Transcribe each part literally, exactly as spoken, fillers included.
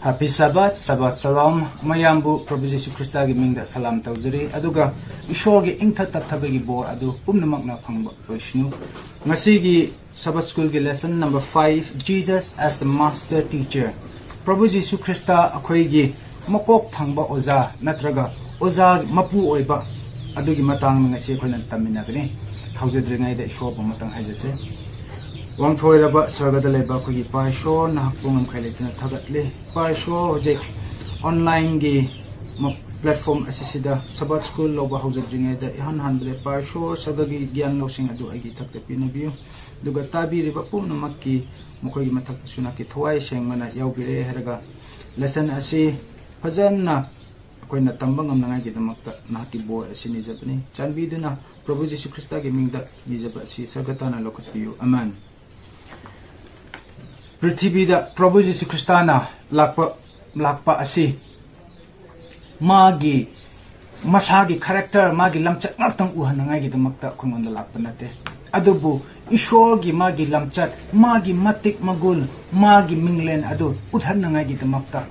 Happy Sabbath, Shabbat Shalom. ꯃꯌꯥꯝꯕꯨ ꯄ꯭ꯔꯚꯨ ꯖꯤꯁꯨ ꯈ꯭ꯔꯤꯁꯇꯒꯤ ꯃꯤꯡꯗ ꯁꯂꯥꯝ ꯇꯧꯖꯔꯤ꯫ ꯑꯗꯨꯒ ꯏꯁꯣꯔꯒꯤ ꯏꯪꯊ ꯇꯞꯊꯕꯒꯤ ꯕꯣꯔ ꯑꯗꯨ ꯄꯨꯝꯅꯃꯛꯅ ꯐꯪꯕ ꯑꯣꯏꯁꯅꯨ꯫ ꯉꯁꯤꯒꯤ Sabbath Schoolꯒꯤ lesson number five, Jesus as the Master Teacher. ꯄ꯭ꯔꯚꯨ ꯖꯤꯁꯨ ꯈ꯭ꯔꯤꯁꯇ ꯑꯩꯈꯣꯏꯒꯤ ꯃꯀꯣꯛ ꯊꯪꯕ ꯑꯣꯖꯥ ꯅꯠꯇ꯭ꯔꯒ ꯑꯣꯖꯥ ꯃꯄꯨ ꯑꯣꯏꯕ ꯑꯗꯨꯒꯤ ꯃꯇꯥꯡꯗ ꯉꯁꯤ ꯑꯩꯈꯣꯏꯅ ꯇꯝꯃꯤꯟꯅꯒꯅꯤ꯫ ꯍꯧꯖꯗ꯭ꯔꯤꯉꯩꯗ ꯏꯁꯣꯔꯕꯨ ꯑꯃꯇꯪ ꯍꯥꯏꯖꯁꯦ꯫ ꯋꯥꯡꯊꯣꯏꯔꯕ ꯁꯔꯒꯗ ꯂꯩꯕ ꯑꯩꯈꯣꯏꯒꯤ ꯏꯄꯥ ꯏꯁꯣꯔ, ꯅꯍꯥꯛꯄꯨ ꯉꯝꯈꯩ ꯂꯩꯇꯅ ꯊꯥꯒꯠꯂꯤ꯫ ꯏꯄꯥ ꯏꯁꯣꯔ, ꯍꯧꯖꯤꯛ onlineꯒꯤ ꯃ-, platform ꯑꯁꯤꯁꯤꯗ Sabbath School ꯂꯧꯕ ꯍꯧꯖꯗ꯭ꯔꯤꯉꯩꯗ ꯏꯍꯥꯟ ꯍꯥꯟꯕꯗ ꯏꯄꯥ ꯏꯁꯣꯔ, ꯁꯔꯒꯒꯤ ꯒ꯭ꯌꯥꯟ ꯂꯧꯁꯤꯡ ꯑꯗꯨ ꯑꯩꯒꯤ ꯏꯊꯛꯇ ꯄꯤꯅꯕꯤꯌꯨ꯫ ꯑꯗꯨꯒ ꯇꯥꯕꯤꯔꯤꯕ ꯄꯨꯝꯅꯃꯛꯀꯤ, ꯃꯈꯣꯏꯒꯤ ꯃꯊꯛꯇꯁꯨ ꯅꯍꯥꯛꯀꯤ ꯊꯋꯥꯏ ꯁꯦꯡꯕꯅ ꯌꯥꯎꯕꯤꯔꯦ ꯍꯥꯏꯔꯒ lesson ꯑꯁꯤ ꯐꯖꯅ ꯑꯩꯈꯣꯏꯅ ꯇꯝꯕ ꯉꯝꯅꯉꯥꯏꯒꯤꯗꯃꯛꯇ ꯅꯍꯥꯛꯀꯤ ꯕꯣꯔ ꯑꯁꯤ ꯅꯤꯖꯕꯅꯤ꯫ ꯆꯥꯟꯕꯤꯗꯨꯅ ꯄ꯭ꯔꯚꯨ ꯖꯤꯁꯨ ꯈ꯭ꯔꯤꯁꯇꯒꯤ ꯃꯤꯡꯗ ꯅꯤꯖꯕ ꯑꯁꯤ ꯁꯔꯒꯇꯥꯅ ꯂꯧꯈꯠꯄꯤꯌꯨ꯫ ꯑꯃꯦꯟ꯫ ꯄ꯭ꯔꯤꯊꯤꯕꯤꯗ ꯄ꯭ꯔꯚꯨ ꯖꯤꯁꯨ ꯈ꯭ꯔꯤꯁꯇꯥꯅ ꯂꯥꯛꯄ, ꯂꯥꯛꯄ ꯑꯁꯤ ꯃꯥꯒꯤ, ꯃꯁꯥꯒꯤ character, ꯃꯥꯒꯤ ꯂꯝꯆꯠ ꯉꯥꯛꯇꯪ ꯎꯍꯟꯅꯉꯥꯏꯒꯤꯗꯃꯛꯇ ꯑꯩꯈꯣꯏꯉꯣꯟꯗ ꯂꯥꯛꯄ ꯅꯠꯇꯦ꯫ ꯑꯗꯨꯕꯨ ꯏꯁꯣꯔꯒꯤ ꯃꯥꯒꯤ ꯂꯝꯆꯠ, ꯃꯥꯒꯤ ꯃꯇꯤꯛ ꯃꯒꯨꯟ, ꯃꯥꯒꯤ ꯃꯤꯡꯂꯦꯟ ꯑꯗꯨ ꯎꯠꯍꯟꯅꯉꯥꯏꯒꯤꯗꯃꯛꯇ,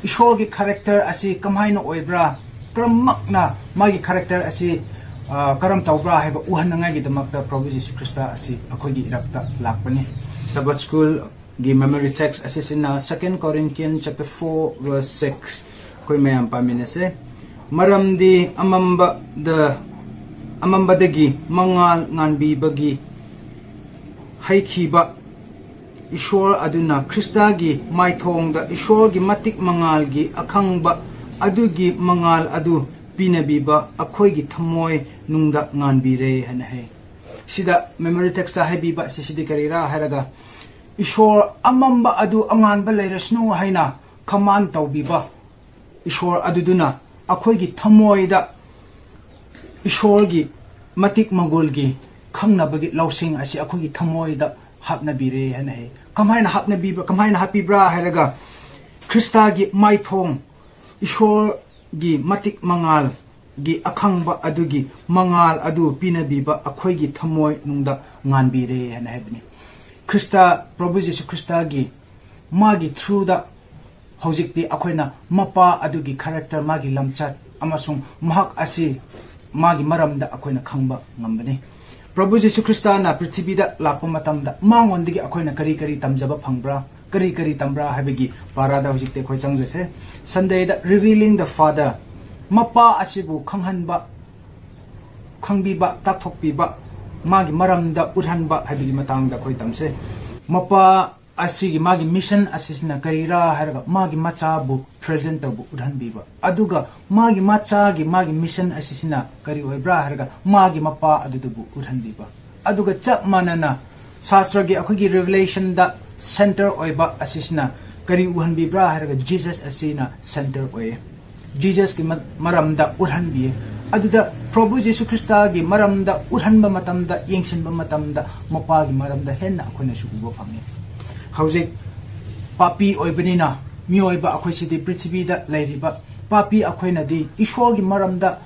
ꯏꯁꯣꯔꯒꯤ character ꯑꯁꯤ ꯀꯃꯥꯏꯅ ꯑꯣꯏꯕ꯭ꯔꯥ, ꯀꯔꯝꯃꯛꯅ ꯃꯥꯒꯤ character ꯑꯁꯤ, ꯑ, ꯀꯔꯝ ꯇꯧꯕ꯭ꯔꯥ ꯍꯥꯏꯕ ꯎꯍꯟꯅꯉꯥꯏꯒꯤꯗꯃꯛꯇ ꯄ꯭ꯔꯚꯨ ꯖꯤꯁꯨ ꯈ꯭ꯔꯤꯁꯇ ꯑꯁꯤ ꯑꯩꯈꯣꯏꯒꯤ ꯏꯔꯛꯇ ꯂꯥꯛꯄꯅꯤ꯫ Sabbath Schoolꯒꯤ memory text ꯑꯁꯤꯁꯤꯅ Second Corinthians chapter four verse six꯫ ꯑꯩꯈꯣꯏ ꯃꯌꯥꯝ ꯄꯥꯃꯤꯟꯅꯁꯦ꯫ ꯃꯔꯝꯗꯤ ꯑꯃꯝꯕꯗ, ꯑꯃꯝꯕꯗꯒꯤ ꯃꯉꯥꯜ ꯉꯥꯟꯕꯤꯕꯒꯤ ꯍꯩꯈꯤꯕ ꯏꯁꯣꯔ ꯑꯗꯨꯅ ꯈ꯭ꯔꯤꯁꯇꯒꯤ ꯃꯥꯏꯊꯣꯡꯗ ꯏꯁꯣꯔꯒꯤ ꯃꯇꯤꯛ ꯃꯉꯥꯜꯒꯤ ꯑꯈꯪꯕ ꯑꯗꯨꯒꯤ ꯃꯉꯥꯜ ꯑꯗꯨ ꯄꯤꯅꯕꯤꯕ ꯑꯩꯈꯣꯏꯒꯤ ꯊꯃꯣꯏ ꯅꯨꯡꯗ ꯉꯥꯟꯕꯤꯔꯦ ꯍꯥꯏꯅ ꯍꯥꯏ꯫ ꯁꯤꯗ memory textꯇ ꯍꯥꯏꯕꯤꯕ ꯑꯁꯤꯁꯤꯗꯤ ꯀꯔꯤꯔꯥ ꯍꯥꯏꯔꯒ, ꯏꯁꯣꯔ ꯑꯃꯝꯕ ꯑꯗꯨ ꯑꯉꯥꯟꯕ ꯂꯩꯔꯁꯅꯨ ꯍꯥꯏꯅ command ꯇꯧꯕꯤꯕ ꯏꯁꯣꯔ ꯑꯗꯨꯗꯨꯅ ꯑꯩꯈꯣꯏꯒꯤ ꯊꯃꯣꯏꯗ ꯏꯁꯣꯔꯒꯤ ꯃꯇꯤꯛ ꯃꯒꯨꯜꯒꯤ ꯈꯪꯅꯕꯒꯤ ꯂꯧꯁꯤꯡ ꯑꯁꯤ ꯑꯩꯈꯣꯏꯒꯤ ꯊꯃꯣꯏꯗ ꯍꯥꯞꯅꯕꯤꯔꯦ ꯍꯥꯏꯅ ꯍꯥꯏ꯫ ꯀꯃꯥꯏꯅ ꯍꯥꯞꯅꯕꯤꯕ, ꯀꯃꯥꯏꯅ ꯍꯥꯞꯄꯤꯕ꯭ꯔꯥ ꯍꯥꯏꯔꯒ, ꯈ꯭ꯔꯤꯁꯇꯒꯤ ꯃꯥꯏꯊꯣꯡ, ꯏꯁꯣꯔꯒꯤ ꯃꯇꯤꯛ ꯃꯉꯥꯜꯒꯤ ꯑꯈꯪꯕ ꯑꯗꯨꯒꯤ ꯃꯉꯥꯜ ꯑꯗꯨ ꯄꯤꯅꯕꯤꯕ ꯑꯩꯈꯣꯏꯒꯤ ꯊꯃꯣꯏ ꯅꯨꯡꯗ ꯉꯥꯟꯕꯤꯔꯦ ꯍꯥꯏꯅ ꯍꯥꯏꯕꯅꯤ꯫ ꯈ꯭ꯔꯤꯁꯇ, ꯄ꯭ꯔꯚꯨ ꯖꯤꯁꯨ ꯈ꯭ꯔꯤꯁꯇꯒꯤ ꯃꯥꯒꯤ throughꯗ ꯍꯧꯖꯤꯛꯇꯤ ꯑꯩꯈꯣꯏꯅ ꯃꯄꯥ ꯑꯗꯨꯒꯤ character, ꯃꯥꯒꯤ ꯂꯝꯆꯠ ꯑꯃꯁꯨꯡ ꯃꯍꯥꯛ ꯑꯁꯤ, ꯃꯥꯒꯤ ꯃꯔꯝꯗ ꯑꯩꯈꯣꯏꯅ ꯈꯪꯕ ꯉꯝꯕꯅꯤ꯫ ꯄ꯭ꯔꯚꯨ ꯖꯤꯁꯨ ꯈ꯭ꯔꯤꯁꯇꯅ ꯄ꯭ꯔꯤꯊꯤꯕꯤꯗ ꯂꯥꯛꯄ ꯃꯇꯝꯗ ꯃꯉꯣꯟꯗꯒꯤ ꯑꯩꯈꯣꯏꯅ ꯀꯔꯤ ꯀꯔꯤ ꯇꯝꯖꯕ ꯐꯪꯕ꯭ꯔꯥ, ꯀꯔꯤ ꯀꯔꯤ ꯇꯝꯕ꯭ꯔꯥ ꯍꯥꯏꯕꯒꯤ ꯄꯥꯔꯥꯗ ꯍꯧꯖꯤꯛꯇꯤ ꯑꯩꯈꯣꯏ ꯆꯪꯖꯁꯦ꯫ Sundayꯗ Revealing the Father, ꯃꯄꯥ ꯑꯁꯤꯕꯨ ꯈꯪꯍꯟꯕ, ꯈꯪꯕꯤꯕ, ꯇꯥꯛꯊꯣꯛꯄꯤꯕ, ꯃꯥꯒꯤ ꯃꯔꯝꯗ ꯎꯠꯍꯟꯕ ꯍꯥꯏꯕꯒꯤ ꯃꯇꯥꯡꯗ ꯑꯩꯈꯣꯏ ꯇꯝꯁꯦ꯫ ꯃꯄꯥ ꯑꯁꯤꯒꯤ ꯃꯥꯒꯤ mission ꯑꯁꯤꯁꯤꯅ ꯀꯔꯤꯔꯥ ꯍꯥꯏꯔꯒ ꯃꯥꯒꯤ ꯃꯆꯥꯕꯨ present ꯇꯧꯕ, ꯎꯠꯍꯟꯕꯤꯕ꯫ ꯑꯗꯨꯒ ꯃꯥꯒꯤ ꯃꯆꯥꯒꯤ ꯃꯥꯒꯤ mission ꯑꯁꯤꯁꯤꯅ ꯀꯔꯤ ꯑꯣꯏꯕ꯭ꯔꯥ ꯍꯥꯏꯔꯒ ꯃꯥꯒꯤ ꯃꯄꯥ ꯑꯗꯨꯗꯨꯕꯨ ꯎꯠꯍꯟꯕꯤꯕ꯫ ꯑꯗꯨꯒ ꯆꯞ ꯃꯥꯟꯅꯅ ꯁꯥꯁꯇ꯭ꯔꯒꯤ ꯑꯩꯈꯣꯏꯒꯤ Revelationꯗ center ꯑꯣꯏꯕ ꯑꯁꯤꯁꯤꯅ ꯀꯔꯤ ꯎꯍꯟꯕꯤꯕ꯭ꯔꯥ ꯍꯥꯏꯔꯒ Jesus ꯑꯁꯤꯅ center ꯑꯣꯏꯌꯦ꯫ Jesusꯀꯤ ꯃ-, ꯃꯔꯝꯗ ꯎꯠꯍꯟꯕꯤꯌꯦ꯫ ꯑꯗꯨꯗ ꯄ꯭ꯔꯚꯨ ꯖꯤꯁꯨ ꯈ꯭ꯔꯤꯁꯇꯒꯤ ꯃꯔꯝꯗ ꯎꯠꯍꯟꯕ ꯃꯇꯝꯗ, ꯌꯦꯡꯁꯤꯟꯕ ꯃꯇꯝꯗ ꯃꯄꯥꯒꯤ ꯃꯔꯝꯗ ꯍꯦꯟꯅ ꯑꯩꯈꯣꯏꯅꯁꯨ ꯎꯕ ꯐꯪꯉꯦ꯫ ꯍꯧꯖꯤꯛ ꯄꯥꯄꯤ ꯑꯣꯏꯕꯅꯤꯅ ꯃꯤꯑꯣꯏꯕ ꯑꯩꯈꯣꯏꯁꯤꯗꯤ, ꯄ꯭ꯔꯤꯊꯤꯕꯤꯗ ꯂꯩꯔꯤꯕ ꯄꯥꯄꯤ ꯑꯩꯈꯣꯏꯅꯗꯤ ꯏꯁꯣꯔꯒꯤ ꯃꯔꯝꯗ,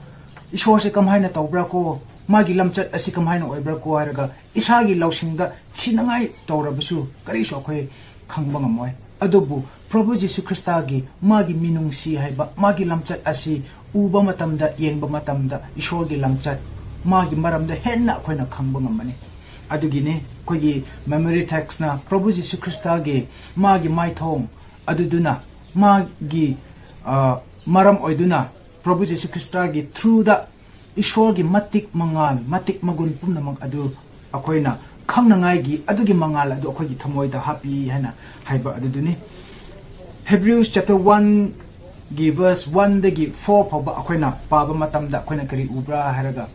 ꯏꯁꯣꯔꯁꯦ ꯀꯃꯥꯏꯅ ꯇꯧꯕ꯭ꯔꯥ ꯀꯣ, ꯃꯥꯒꯤ ꯂꯝꯆꯠ ꯑꯁꯤ ꯀꯃꯥꯏꯅ ꯑꯣꯏꯕ꯭ꯔꯥ ꯀꯣ ꯍꯥꯏꯔꯒ ꯏꯁꯥꯒꯤ ꯂꯧꯁꯤꯡꯗ ꯊꯤꯅꯉꯥꯏ ꯇꯧꯔꯕꯁꯨ ꯀꯔꯤꯁꯨ ꯑꯩꯈꯣꯏ ꯈꯪꯕ ꯉꯝꯃꯣꯏ꯫ ꯑꯗꯨꯕꯨ ꯄ꯭ꯔꯚꯨ ꯖꯤꯁꯨ ꯈ꯭ꯔꯤꯁꯇꯒꯤ ꯃꯥꯒꯤ ꯃꯤꯅꯨꯡꯁꯤ ꯍꯥꯏꯕ, ꯃꯥꯒꯤ ꯂꯝꯆꯠ ꯑꯁꯤ ꯎꯕ ꯃꯇꯝꯗ, ꯌꯦꯡꯕ ꯃꯇꯝꯗ ꯏꯁꯣꯔꯒꯤ ꯂꯝꯆꯠ, ꯃꯥꯒꯤ ꯃꯔꯝꯗ ꯍꯦꯟꯅ ꯑꯩꯈꯣꯏꯅ ꯈꯪꯕ ꯉꯝꯃꯅꯤ꯫ ꯑꯗꯨꯒꯤꯅꯤ ꯑꯩꯈꯣꯏꯒꯤ memory textꯅ ꯄ꯭ꯔꯚꯨ ꯖꯤꯁꯨ ꯈ꯭ꯔꯤꯁꯇꯒꯤ ꯃꯥꯒꯤ ꯃꯥꯏꯊꯣꯡ ꯑꯗꯨꯗꯨꯅ, ꯃꯥꯒꯤ, ꯑ, ꯃꯔꯝ ꯑꯣꯏꯗꯨꯅ ꯄ꯭ꯔꯚꯨ ꯖꯤꯁꯨ ꯈ꯭ꯔꯤꯁꯇꯒꯤ throughꯗ ꯏꯁꯣꯔꯒꯤ ꯃꯇꯤꯛ ꯃꯉꯥꯜ, ꯃꯇꯤꯛ ꯃꯒꯨꯟ ꯄꯨꯝꯅꯃꯛ ꯑꯗꯨ ꯑꯩꯈꯣꯏꯅ ꯈꯪꯅꯉꯥꯏꯒꯤ ꯑꯗꯨꯒꯤ ꯃꯉꯥꯜ ꯑꯗꯨ ꯑꯩꯈꯣꯏꯒꯤ ꯊꯃꯣꯏꯗ ꯍꯥꯞꯄꯤ ꯍꯥꯏꯅ ꯍꯥꯏꯕ ꯑꯗꯨꯗꯨꯅꯤ꯫ Hebrews chapter oneꯒꯤ verse oneꯗꯒꯤ four ꯐꯥꯎꯕ ꯑꯩꯈꯣꯏꯅ ꯄꯥꯕ ꯃꯇꯝꯗ ꯑꯩꯈꯣꯏꯅ ꯀꯔꯤ ꯎꯕ꯭ꯔꯥ ꯍꯥꯏꯔꯒ,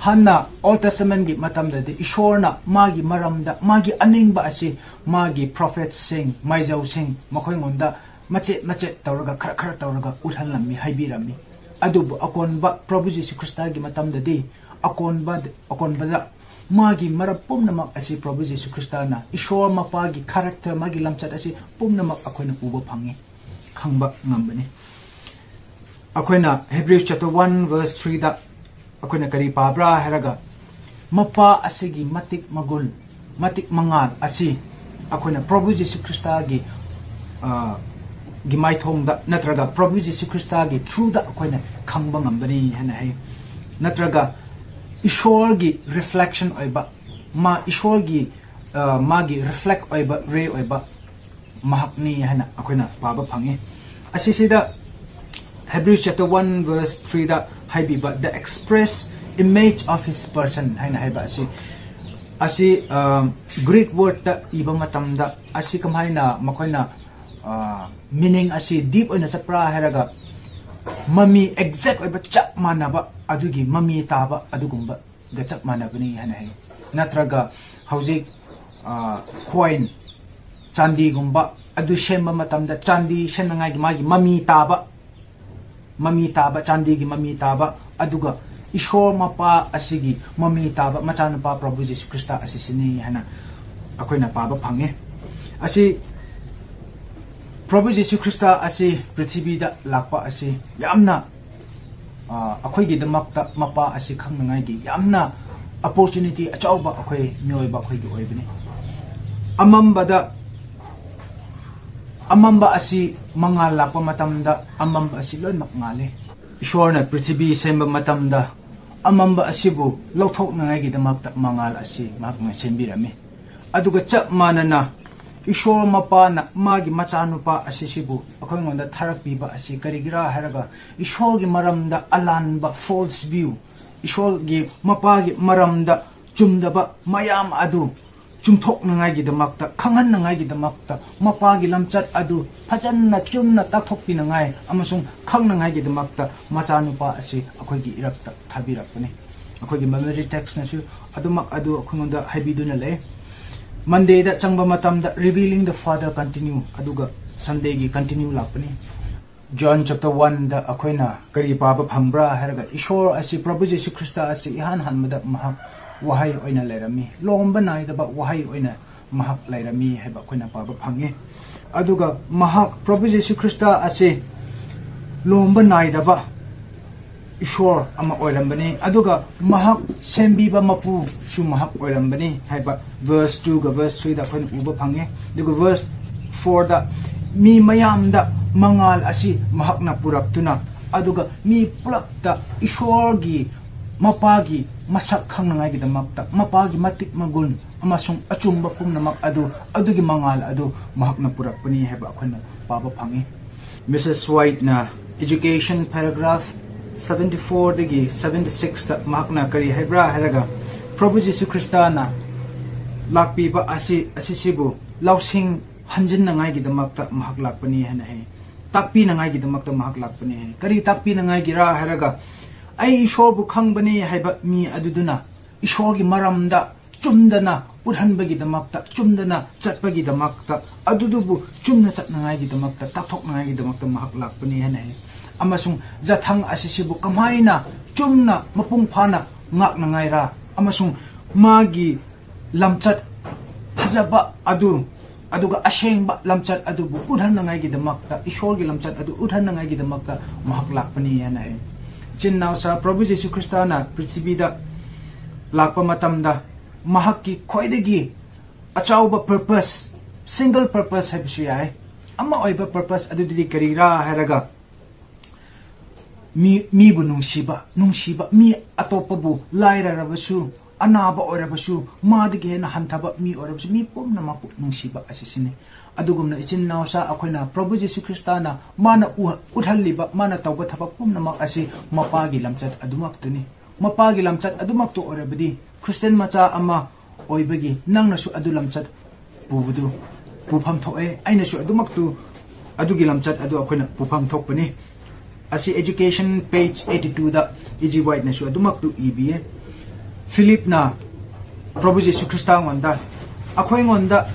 ꯍꯥꯟꯅ Old Testamentꯒꯤ ꯃꯇꯝꯗꯗꯤ ꯏꯁꯣꯔꯅ ꯃꯥꯒꯤ ꯃꯔꯝꯗ, ꯃꯥꯒꯤ ꯑꯅꯤꯡꯕ ꯑꯁꯤ ꯃꯥꯒꯤ prophetꯁꯤꯡ, ꯃꯥꯏꯖꯧꯁꯤꯡ, ꯃꯈꯣꯏꯉꯣꯟꯗ ꯃꯆꯦꯠ ꯃꯆꯦꯠ ꯇꯧꯔꯒ, ꯈꯔ ꯈꯔ ꯇꯧꯔꯒ ꯎꯠꯍꯜꯂꯝꯃꯤ, ꯍꯥꯏꯕꯤꯔꯝꯃꯤ꯫ ꯑꯗꯨꯕꯨ ꯑꯀꯣꯟꯕ ꯄ꯭ꯔꯚꯨ ꯖꯤꯁꯨ ꯈ꯭ꯔꯤꯁꯇꯒꯤ ꯃꯇꯝꯗꯗꯤ ꯑꯀꯣꯟꯕ, ꯑꯀꯣꯟꯕꯗ ꯃꯥꯒꯤ ꯃꯔꯝ ꯄꯨꯝꯅꯃꯛ ꯑꯁꯤ ꯄ꯭ꯔꯚꯨ ꯖꯤꯁꯨ ꯈ꯭ꯔꯤꯁꯇꯅ, ꯏꯁꯣꯔ ꯃꯄꯥꯒꯤ character, ꯃꯥꯒꯤ ꯂꯝꯆꯠ ꯑꯁꯤ ꯄꯨꯝꯅꯃꯛ ꯑꯩꯈꯣꯏꯅ ꯎꯕ ꯐꯪꯉꯤ, ꯈꯪꯕ ꯉꯝꯕꯅꯤ꯫ ꯑꯩꯈꯣꯏꯅ Hebrews chapter one verse threeꯗ ꯑꯩꯈꯣꯏꯅ ꯀꯔꯤ ꯄꯥꯕ꯭ꯔꯥ ꯍꯥꯏꯔꯒ, ꯃꯄꯥ ꯑꯁꯤꯒꯤ ꯃꯇꯤꯛ ꯃꯒꯨꯟ, ꯃꯇꯤꯛ ꯃꯉꯥꯜ ꯑꯁꯤ ꯑꯩꯈꯣꯏꯅ ꯄ꯭ꯔꯚꯨ ꯖꯤꯁꯨ ꯈ꯭ꯔꯤꯁꯇꯒꯤ, ꯑ, ꯒꯤ ꯃꯥꯏꯊꯣꯡꯗ ꯅꯠꯇ꯭ꯔꯒ ꯄ꯭ꯔꯚꯨ ꯖꯤꯁꯨ ꯈ꯭ꯔꯤꯁꯇꯥꯒꯤ through ꯗ ꯑꯩꯈꯣꯏꯅ ꯈꯪꯕ ꯉꯝꯕꯅꯤ ꯍꯥꯏꯅ ꯍꯥꯏ꯫ ꯅꯠꯇ꯭ꯔꯒ ꯏꯁꯣꯔꯒꯤ reflection ꯑꯣꯏꯕ, ꯃꯥ ꯏꯁꯣꯔꯒꯤ, ꯑ, ꯃꯥꯒꯤ reflect ꯑꯣꯏꯕ, ray ꯑꯣꯏꯕ ꯃꯍꯥꯛꯅꯤ ꯍꯥꯏꯅ ꯑꯩꯈꯣꯏꯅ ꯄꯥꯕ ꯐꯪꯉꯤ꯫ ꯑꯁꯤꯁꯤꯗ Hebrews chapter one verse three ꯗ ꯍꯥꯏꯕꯤꯕ "the express image of his person" ꯍꯥꯏꯅ ꯍꯥꯏꯕ ꯑꯁꯤ, ꯑꯁꯤ, ꯑ, Greek word ꯇ ꯏꯕ ꯃꯇꯝꯗ ꯑꯁꯤ ꯀꯃꯥꯏꯅ ꯃꯈꯣꯏꯅ, ꯑ, meaning ꯑꯁꯤ deep ꯑꯣꯏꯅ ꯆꯠꯄ꯭ꯔꯥ ꯍꯥꯏꯔꯒ, ꯃꯃꯤ exact ꯑꯣꯏꯕ, ꯆꯞ ꯃꯥꯟꯅꯕ, ꯑꯗꯨꯒꯤ ꯃꯃꯤ ꯇꯥꯕ ꯑꯗꯨꯒꯨꯝꯕꯒ ꯆꯞ ꯃꯥꯟꯅꯕꯅꯤ ꯍꯥꯏꯅ ꯍꯥꯏ꯫ ꯅꯠꯇ꯭ꯔꯒ ꯍꯧꯖꯤꯛ, ꯑ, coin, ꯆꯥꯟꯗꯤꯒꯨꯝꯕ ꯑꯗꯨ ꯁꯦꯝꯕ ꯃꯇꯝꯗ ꯆꯥꯟꯗꯤ ꯁꯦꯝꯅꯉꯥꯏꯒꯤ ꯃꯥꯒꯤ ꯃꯃꯤ ꯇꯥꯕ, ꯃꯃꯤ ꯇꯥꯕ, ꯆꯥꯟꯗꯤꯒꯤ ꯃꯃꯤ ꯇꯥꯕ, ꯑꯗꯨꯒ ꯏꯁꯣꯔ ꯃꯄꯥ ꯑꯁꯤꯒꯤ ꯃꯃꯤ ꯇꯥꯕ ꯃꯆꯥꯅꯨꯄꯥ ꯄ꯭ꯔꯚꯨ ꯖꯤꯁꯨ ꯈ꯭ꯔꯤꯁꯇ ꯑꯁꯤꯁꯤꯅꯤ ꯍꯥꯏꯅ ꯑꯩꯈꯣꯏꯅ ꯄꯥꯕ ꯐꯪꯉꯤ꯫ ꯑꯁꯤ ꯄ꯭ꯔꯚꯨ ꯖꯤꯁꯨ ꯈ꯭ꯔꯤꯁꯇ ꯑꯁꯤ ꯄ꯭ꯔꯤꯊꯤꯕꯤꯗ ꯂꯥꯛꯄ ꯑꯁꯤ ꯌꯥꯝꯅ, ꯑ, ꯑꯩꯈꯣꯏꯒꯤꯗꯃꯛꯇ ꯃꯄꯥ ꯑꯁꯤ ꯈꯪꯅꯉꯥꯏꯒꯤ ꯌꯥꯝꯅ opportunity ꯑꯆꯧꯕ ꯑꯩꯈꯣꯏ ꯃꯤꯑꯣꯏꯕ ꯑꯩꯈꯣꯏꯒꯤ ꯑꯣꯏꯕꯅꯤ꯫ ꯑꯃꯝꯕꯗ, ꯑꯃꯝꯕ ꯑꯁꯤ ꯃꯉꯥꯜ ꯂꯥꯛꯄ ꯃꯇꯝꯗ ꯑꯃꯝꯕ ꯑꯁꯤ ꯂꯣꯏꯅꯃꯛ ꯉꯥꯜꯂꯤ꯫ ꯏꯁꯣꯔꯅ ꯄ꯭ꯔꯤꯊꯤꯕꯤ ꯁꯦꯝꯕ ꯃꯇꯝꯗ ꯑꯃꯝꯕ ꯑꯁꯤꯕꯨ ꯂꯧꯊꯣꯛꯅꯉꯥꯏꯒꯤꯗꯃꯛꯇ ꯃꯉꯥꯜ ꯑꯁꯤ ꯃꯍꯥꯛꯅ ꯁꯦꯝꯕꯤꯔꯝꯃꯤ꯫ ꯑꯗꯨꯒ ꯆꯞ ꯃꯥꯟꯅꯅ ꯏꯁꯣꯔ ꯃꯄꯥꯅ ꯃꯥꯒꯤ ꯃꯆꯥꯅꯨꯄꯥ ꯑꯁꯤꯁꯤꯕꯨ ꯑꯩꯈꯣꯏꯉꯣꯟꯗ ꯊꯥꯔꯛꯄꯤꯕ ꯑꯁꯤ ꯀꯔꯤꯒꯤꯔꯥ ꯍꯥꯏꯔꯒ, ꯏꯁꯣꯔꯒꯤ ꯃꯔꯝꯗ ꯑꯂꯥꯟꯕ, false view, ꯏꯁꯣꯔꯒꯤ ꯃꯄꯥꯒꯤ ꯃꯔꯝꯗ ꯆꯨꯝꯗꯕ ꯃꯌꯥꯝ ꯑꯗꯨ ꯆꯨꯝꯊꯣꯛꯅꯉꯥꯏꯒꯤꯗꯃꯛꯇ, ꯈꯪꯍꯟꯅꯉꯥꯏꯒꯤꯗꯃꯛꯇ, ꯃꯄꯥꯒꯤ ꯂꯝꯆꯠ ꯑꯗꯨ ꯐꯖꯅ ꯆꯨꯝꯅ ꯇꯥꯛꯊꯣꯛꯄꯤꯅꯉꯥꯏ ꯑꯃꯁꯨꯡ ꯈꯪꯅꯉꯥꯏꯒꯤꯗꯃꯛꯇ ꯃꯆꯥꯅꯨꯄꯥ ꯑꯁꯤ ꯑꯩꯈꯣꯏꯒꯤ ꯏꯔꯛꯇ ꯊꯥꯕꯤꯔꯛꯄꯅꯤ꯫ ꯑꯩꯈꯣꯏꯒꯤ memory text ꯅꯁꯨ ꯑꯗꯨꯃꯛ ꯑꯗꯨ ꯑꯩꯈꯣꯏꯉꯣꯟꯗ ꯍꯥꯏꯕꯤꯗꯨꯅ ꯂꯩ꯫ Monday ꯗ ꯆꯪꯕ ꯃꯇꯝꯗ Revealing the Father continue, ꯑꯗꯨꯒ Sunday ꯒꯤ continue ꯂꯥꯛꯄꯅꯤ꯫ John chapter one ꯗ ꯑꯩꯈꯣꯏꯅ ꯀꯔꯤ ꯄꯥꯕ ꯐꯪꯕ꯭ꯔꯥ ꯍꯥꯏꯔꯒ, ꯏꯁꯣꯔ ꯑꯁꯤ, ꯄ꯭ꯔꯚꯨ ꯖꯤꯁꯨ ꯈ꯭ꯔꯤꯁꯇ ꯑꯁꯤ ꯏꯍꯥꯟ ꯍꯥꯟꯕꯗ ꯃꯍꯥꯛ ꯋꯥꯍꯩ ꯑꯣꯏꯅ ꯂꯩꯔꯝꯃꯤ, ꯂꯣꯝꯕ ꯅꯥꯏꯗꯕ ꯋꯥꯍꯩ ꯑꯣꯏꯅ ꯃꯍꯥꯛ ꯂꯩꯔꯝꯃꯤ ꯍꯥꯏꯕ ꯑꯩꯈꯣꯏꯅ ꯄꯥꯕ ꯐꯪꯉꯤ꯫ ꯑꯗꯨꯒ ꯃꯍꯥꯛ, ꯄ꯭ꯔꯚꯨ ꯖꯤꯁꯨ ꯈ꯭ꯔꯤꯁꯇ ꯑꯁꯤ ꯂꯣꯝꯕ ꯅꯥꯏꯗꯕ ꯏꯁꯣꯔ ꯑꯃ ꯑꯣꯏꯔꯝꯕꯅꯤ, ꯑꯗꯨꯒ ꯃꯍꯥꯛ ꯁꯦꯝꯕꯤꯕ ꯃꯄꯨꯁꯨ ꯃꯍꯥꯛ ꯑꯣꯏꯔꯝꯕꯅꯤ ꯍꯥꯏꯕ verse two ꯒ verse three ꯗ ꯑꯩꯈꯣꯏꯅ ꯎꯕ ꯐꯪꯉꯤ꯫ ꯑꯗꯨꯒ verse four ꯗ ꯃꯤ ꯃꯌꯥꯝꯗ ꯃꯉꯥꯜ ꯑꯁꯤ ꯃꯍꯥꯛꯅ ꯄꯨꯔꯛꯇꯨꯅ, ꯑꯗꯨꯒ ꯃꯤ ꯄꯨꯂꯞꯇ ꯏꯁꯣꯔꯒꯤ ꯃꯄꯥꯒꯤ ꯃꯁꯛ ꯈꯪꯅꯉꯥꯏꯒꯤꯗꯃꯛꯇ, ꯃꯄꯥꯒꯤ ꯃꯇꯤꯛ ꯃꯒꯨꯟ ꯑꯃꯁꯨꯡ ꯑꯆꯨꯝꯕ ꯄꯨꯝꯅꯃꯛ ꯑꯗꯨ, ꯑꯗꯨꯒꯤ ꯃꯉꯥꯜ ꯑꯗꯨ ꯃꯍꯥꯛꯅ ꯄꯨꯔꯛꯄꯅꯤ ꯍꯥꯏꯕ ꯑꯩꯈꯣꯏꯅ ꯄꯥꯕ ꯐꯪꯉꯤ꯫ ꯃꯤꯁꯦꯁ ꯋꯥꯏꯠꯅ Education paragraph seventy fourꯗꯒꯤ seventy sixꯇ ꯃꯍꯥꯛꯅ ꯀꯔꯤ ꯍꯥꯏꯕ꯭ꯔꯥ ꯍꯥꯏꯔꯒ, ꯄ꯭ꯔꯚꯨ ꯖꯤꯁꯨ ꯈ꯭ꯔꯤꯁꯇꯅ ꯂꯥꯛꯄꯤꯕ ꯑꯁꯤ, ꯑꯁꯤꯁꯤꯕꯨ ꯂꯧꯁꯤꯡ ꯍꯟꯖꯤꯟꯅꯉꯥꯏꯒꯤꯗꯃꯛꯇ ꯃꯍꯥꯛ ꯂꯥꯛꯄꯅꯤ ꯍꯥꯏꯅ ꯍꯥꯏ꯫ ꯇꯥꯛꯄꯤꯅꯉꯥꯏꯒꯤꯗꯃꯛꯇ ꯃꯍꯥꯛ ꯂꯥꯛꯄꯅꯤ ꯍꯥꯏ꯫ ꯀꯔꯤ ꯇꯥꯛꯄꯤꯅꯉꯥꯏꯒꯤꯔꯥ ꯍꯥꯏꯔꯒ, ꯑꯩ ꯏꯁꯣꯔꯕꯨ ꯈꯪꯕꯅꯤ ꯍꯥꯏꯕ ꯃꯤ ꯑꯗꯨꯗꯨꯅ ꯏꯁꯣꯔꯒꯤ ꯃꯔꯝꯗ ꯆꯨꯝꯗꯅ ꯎꯠꯍꯟꯕꯒꯤꯗꯃꯛꯇ, ꯆꯨꯝꯗꯅ ꯆꯠꯄꯒꯤꯗꯃꯛꯇ, ꯑꯗꯨꯗꯨꯕꯨ ꯆꯨꯝꯅ ꯆꯠꯅꯉꯥꯏꯒꯤꯗꯃꯛꯇ, ꯇꯥꯛꯊꯣꯛꯅꯉꯥꯏꯒꯤꯗꯃꯛꯇ ꯃꯍꯥꯛ ꯂꯥꯛꯄꯅꯤ ꯍꯥꯏꯅ ꯍꯥꯏ꯫ ꯑꯃꯁꯨꯡ ꯖꯊꯪ ꯑꯁꯤꯁꯤꯕꯨ ꯀꯃꯥꯏꯅ ꯆꯨꯝꯅ ꯃꯄꯨꯡ ꯐꯥꯅ ꯉꯥꯛꯅꯉꯥꯏꯔꯥ, ꯑꯃꯁꯨꯡ ꯃꯥꯒꯤ ꯂꯝꯆꯠ ꯐꯖꯕ ꯑꯗꯨ, ꯑꯗꯨꯒ ꯑꯁꯦꯡꯕ ꯂꯝꯆꯠ ꯑꯗꯨꯕꯨ ꯎꯠꯍꯟꯅꯉꯥꯏꯒꯤꯗꯃꯛꯇ, ꯏꯁꯣꯔꯒꯤ ꯂꯝꯆꯠ ꯑꯗꯨ ꯎꯠꯍꯟꯅꯉꯥꯏꯒꯤꯗꯃꯛꯇ ꯃꯍꯥꯛ ꯂꯥꯛꯄꯅꯤ ꯍꯥꯏꯅ ꯍꯥꯏ꯫ ꯏꯆꯤꯟ ꯏꯅꯥꯎꯁꯥ, ꯄ꯭ꯔꯚꯨ ꯖꯤꯁꯨ ꯈ꯭ꯔꯤꯁꯇꯅ ꯄ꯭ꯔꯤꯊꯤꯕꯤꯗ ꯂꯥꯛꯄ ꯃꯇꯝꯗ ꯃꯍꯥꯛꯀꯤ ꯈ꯭ꯋꯥꯏꯗꯒꯤ ꯑꯆꯧꯕ purpose, single purpose ꯍꯥꯏꯕꯁꯨ ꯌꯥꯏ, ꯑꯃ ꯑꯣꯏꯕ purpose ꯑꯗꯨꯗꯤ ꯀꯔꯤꯔꯥ ꯍꯥꯏꯔꯒ, ꯃꯤ, ꯃꯤꯕꯨ ꯅꯨꯡꯁꯤꯕ, ꯅꯨꯡꯁꯤꯕ, ꯃꯤ ꯑꯇꯣꯞꯄꯕꯨ, ꯂꯥꯏꯔꯔꯕꯁꯨ, ꯑꯅꯥꯕ ꯑꯣꯏꯔꯕꯁꯨ, ꯃꯥꯗꯒꯤ ꯍꯦꯟꯅ ꯍꯟꯊꯕ ꯃꯤ ꯑꯣꯏꯔꯕꯁꯨ, ꯃꯤ ꯄꯨꯝꯅꯃꯛꯄꯨ ꯅꯨꯡꯁꯤꯕ ꯑꯁꯤꯁꯤꯅꯤ꯫ ꯑꯗꯨꯒꯨꯝꯅ ꯏꯆꯤꯟ ꯏꯅꯥꯎꯁꯥ, ꯑꯩꯈꯣꯏꯅ ꯄ꯭ꯔꯚꯨ ꯖꯤꯁꯨ ꯈ꯭ꯔꯤꯁꯇꯅ ꯃꯥꯅ ꯎꯍ-, ꯎꯠꯍꯜꯂꯤꯕ, ꯃꯥꯅ ꯇꯧꯕ ꯊꯕꯛ ꯄꯨꯝꯅꯃꯛ ꯑꯁꯤ ꯃꯄꯥꯒꯤ ꯂꯝꯆꯠ ꯑꯗꯨꯃꯛꯇꯅꯤ꯫ ꯃꯄꯥꯒꯤ ꯂꯝꯆꯠ ꯑꯗꯨꯃꯛꯇ ꯑꯣꯏꯔꯕꯗꯤ, ꯈ꯭ꯔꯤꯁꯇꯤꯌꯥꯟ ꯃꯆꯥ ꯑꯃ ꯑꯣꯏꯕꯒꯤ ꯅꯪꯅꯁꯨ ꯑꯗꯨ ꯂꯝꯆꯠ ꯄꯨꯕꯗꯨ ꯄꯨꯐꯝ ꯊꯣꯛꯑꯦ꯫ ꯑꯩꯅꯁꯨ ꯑꯗꯨꯃꯛꯇꯨ, ꯑꯗꯨꯒꯤ ꯂꯝꯆꯠ ꯑꯗꯨ ꯑꯩꯈꯣꯏꯅ ꯄꯨꯐꯝ ꯊꯣꯛꯄꯅꯤ꯫ ꯑꯁꯤ Education page eighty twoꯗ ꯏ ꯖꯤ ꯋꯥꯏꯠꯅꯁꯨ ꯑꯗꯨꯃꯛꯇꯨ ꯏꯕꯤꯌꯦ꯫ ꯐꯤꯂꯤꯞꯅ ꯄ꯭ꯔꯚꯨ ꯖꯤꯁꯨ ꯈ꯭ꯔꯤꯁꯇꯉꯣꯟꯗ, ꯑꯩꯈꯣꯏꯉꯣꯟꯗ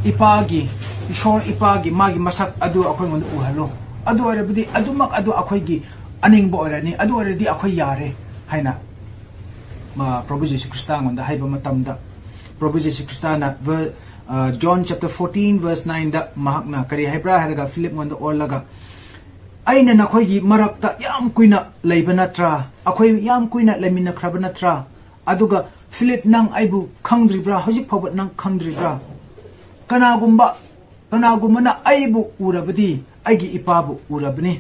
ꯏꯄꯥꯒꯤ, ꯏꯁꯣꯔ ꯏꯄꯥꯒꯤ ꯃꯥꯒꯤ ꯃꯁꯛ ꯑꯗꯨ ꯑꯩꯈꯣꯏꯉꯣꯟꯗ ꯎꯍꯜꯂꯣ, ꯑꯗꯨ ꯑꯣꯏꯔꯕꯗꯤ ꯑꯗꯨꯃꯛ ꯑꯗꯨ ꯑꯩꯈꯣꯏꯒꯤ ꯑꯅꯤꯡꯕ ꯑꯣꯏꯔꯅꯤ, ꯑꯗꯨ ꯑꯣꯏꯔꯗꯤ ꯑꯩꯈꯣꯏ ꯌꯥꯔꯦ ꯍꯥꯏꯅ, ꯃ-, ꯄ꯭ꯔꯚꯨ ꯖꯤꯁꯨ ꯈ꯭ꯔꯤꯁꯇꯉꯣꯟꯗ ꯍꯥꯏꯕ ꯃꯇꯝꯗ, ꯄ꯭ꯔꯚꯨ ꯖꯤꯁꯨ ꯈ꯭ꯔꯤꯁꯇꯅ ꯚꯔ-, ꯑ, John chapter fourteen verse nineꯗ ꯃꯍꯥꯛꯅ ꯀꯔꯤ ꯍꯥꯏꯕ꯭ꯔꯥ ꯍꯥꯏꯔꯒ, ꯐꯤꯂꯤꯞꯉꯣꯟꯗ ꯑꯣꯜꯂꯒ, "ꯑꯩꯅ ꯅꯈꯣꯏꯒꯤ ꯃꯔꯛꯇ ꯌꯥꯝ ꯀꯨꯏꯅ ꯂꯩꯕ ꯅꯠꯇ꯭ꯔꯥ? ꯑꯩꯈꯣꯏ ꯌꯥꯝ ꯀꯨꯏꯅ ꯂꯩꯃꯤꯟꯅꯈ꯭ꯔꯕ ꯅꯠꯇ꯭ꯔꯥ? ꯑꯗꯨꯒ ꯐꯤꯂꯤꯞ, ꯅꯪ ꯑꯩꯕꯨ ꯈꯪꯗ꯭ꯔꯤꯕ꯭ꯔꯥ? ꯍꯧꯖꯤꯛ ꯐꯥꯎꯕ ꯅꯪ ꯈꯪꯗ꯭ꯔꯤꯕ꯭ꯔꯥ? ꯀꯅꯥꯒꯨꯝꯕ ꯀꯅꯥꯒꯨꯝꯕꯅ ꯑꯩꯕꯨ ꯎꯔꯕꯗꯤ ꯑꯩꯒꯤ ꯏꯄꯥꯕꯨ ꯎꯔꯕꯅꯤ꯫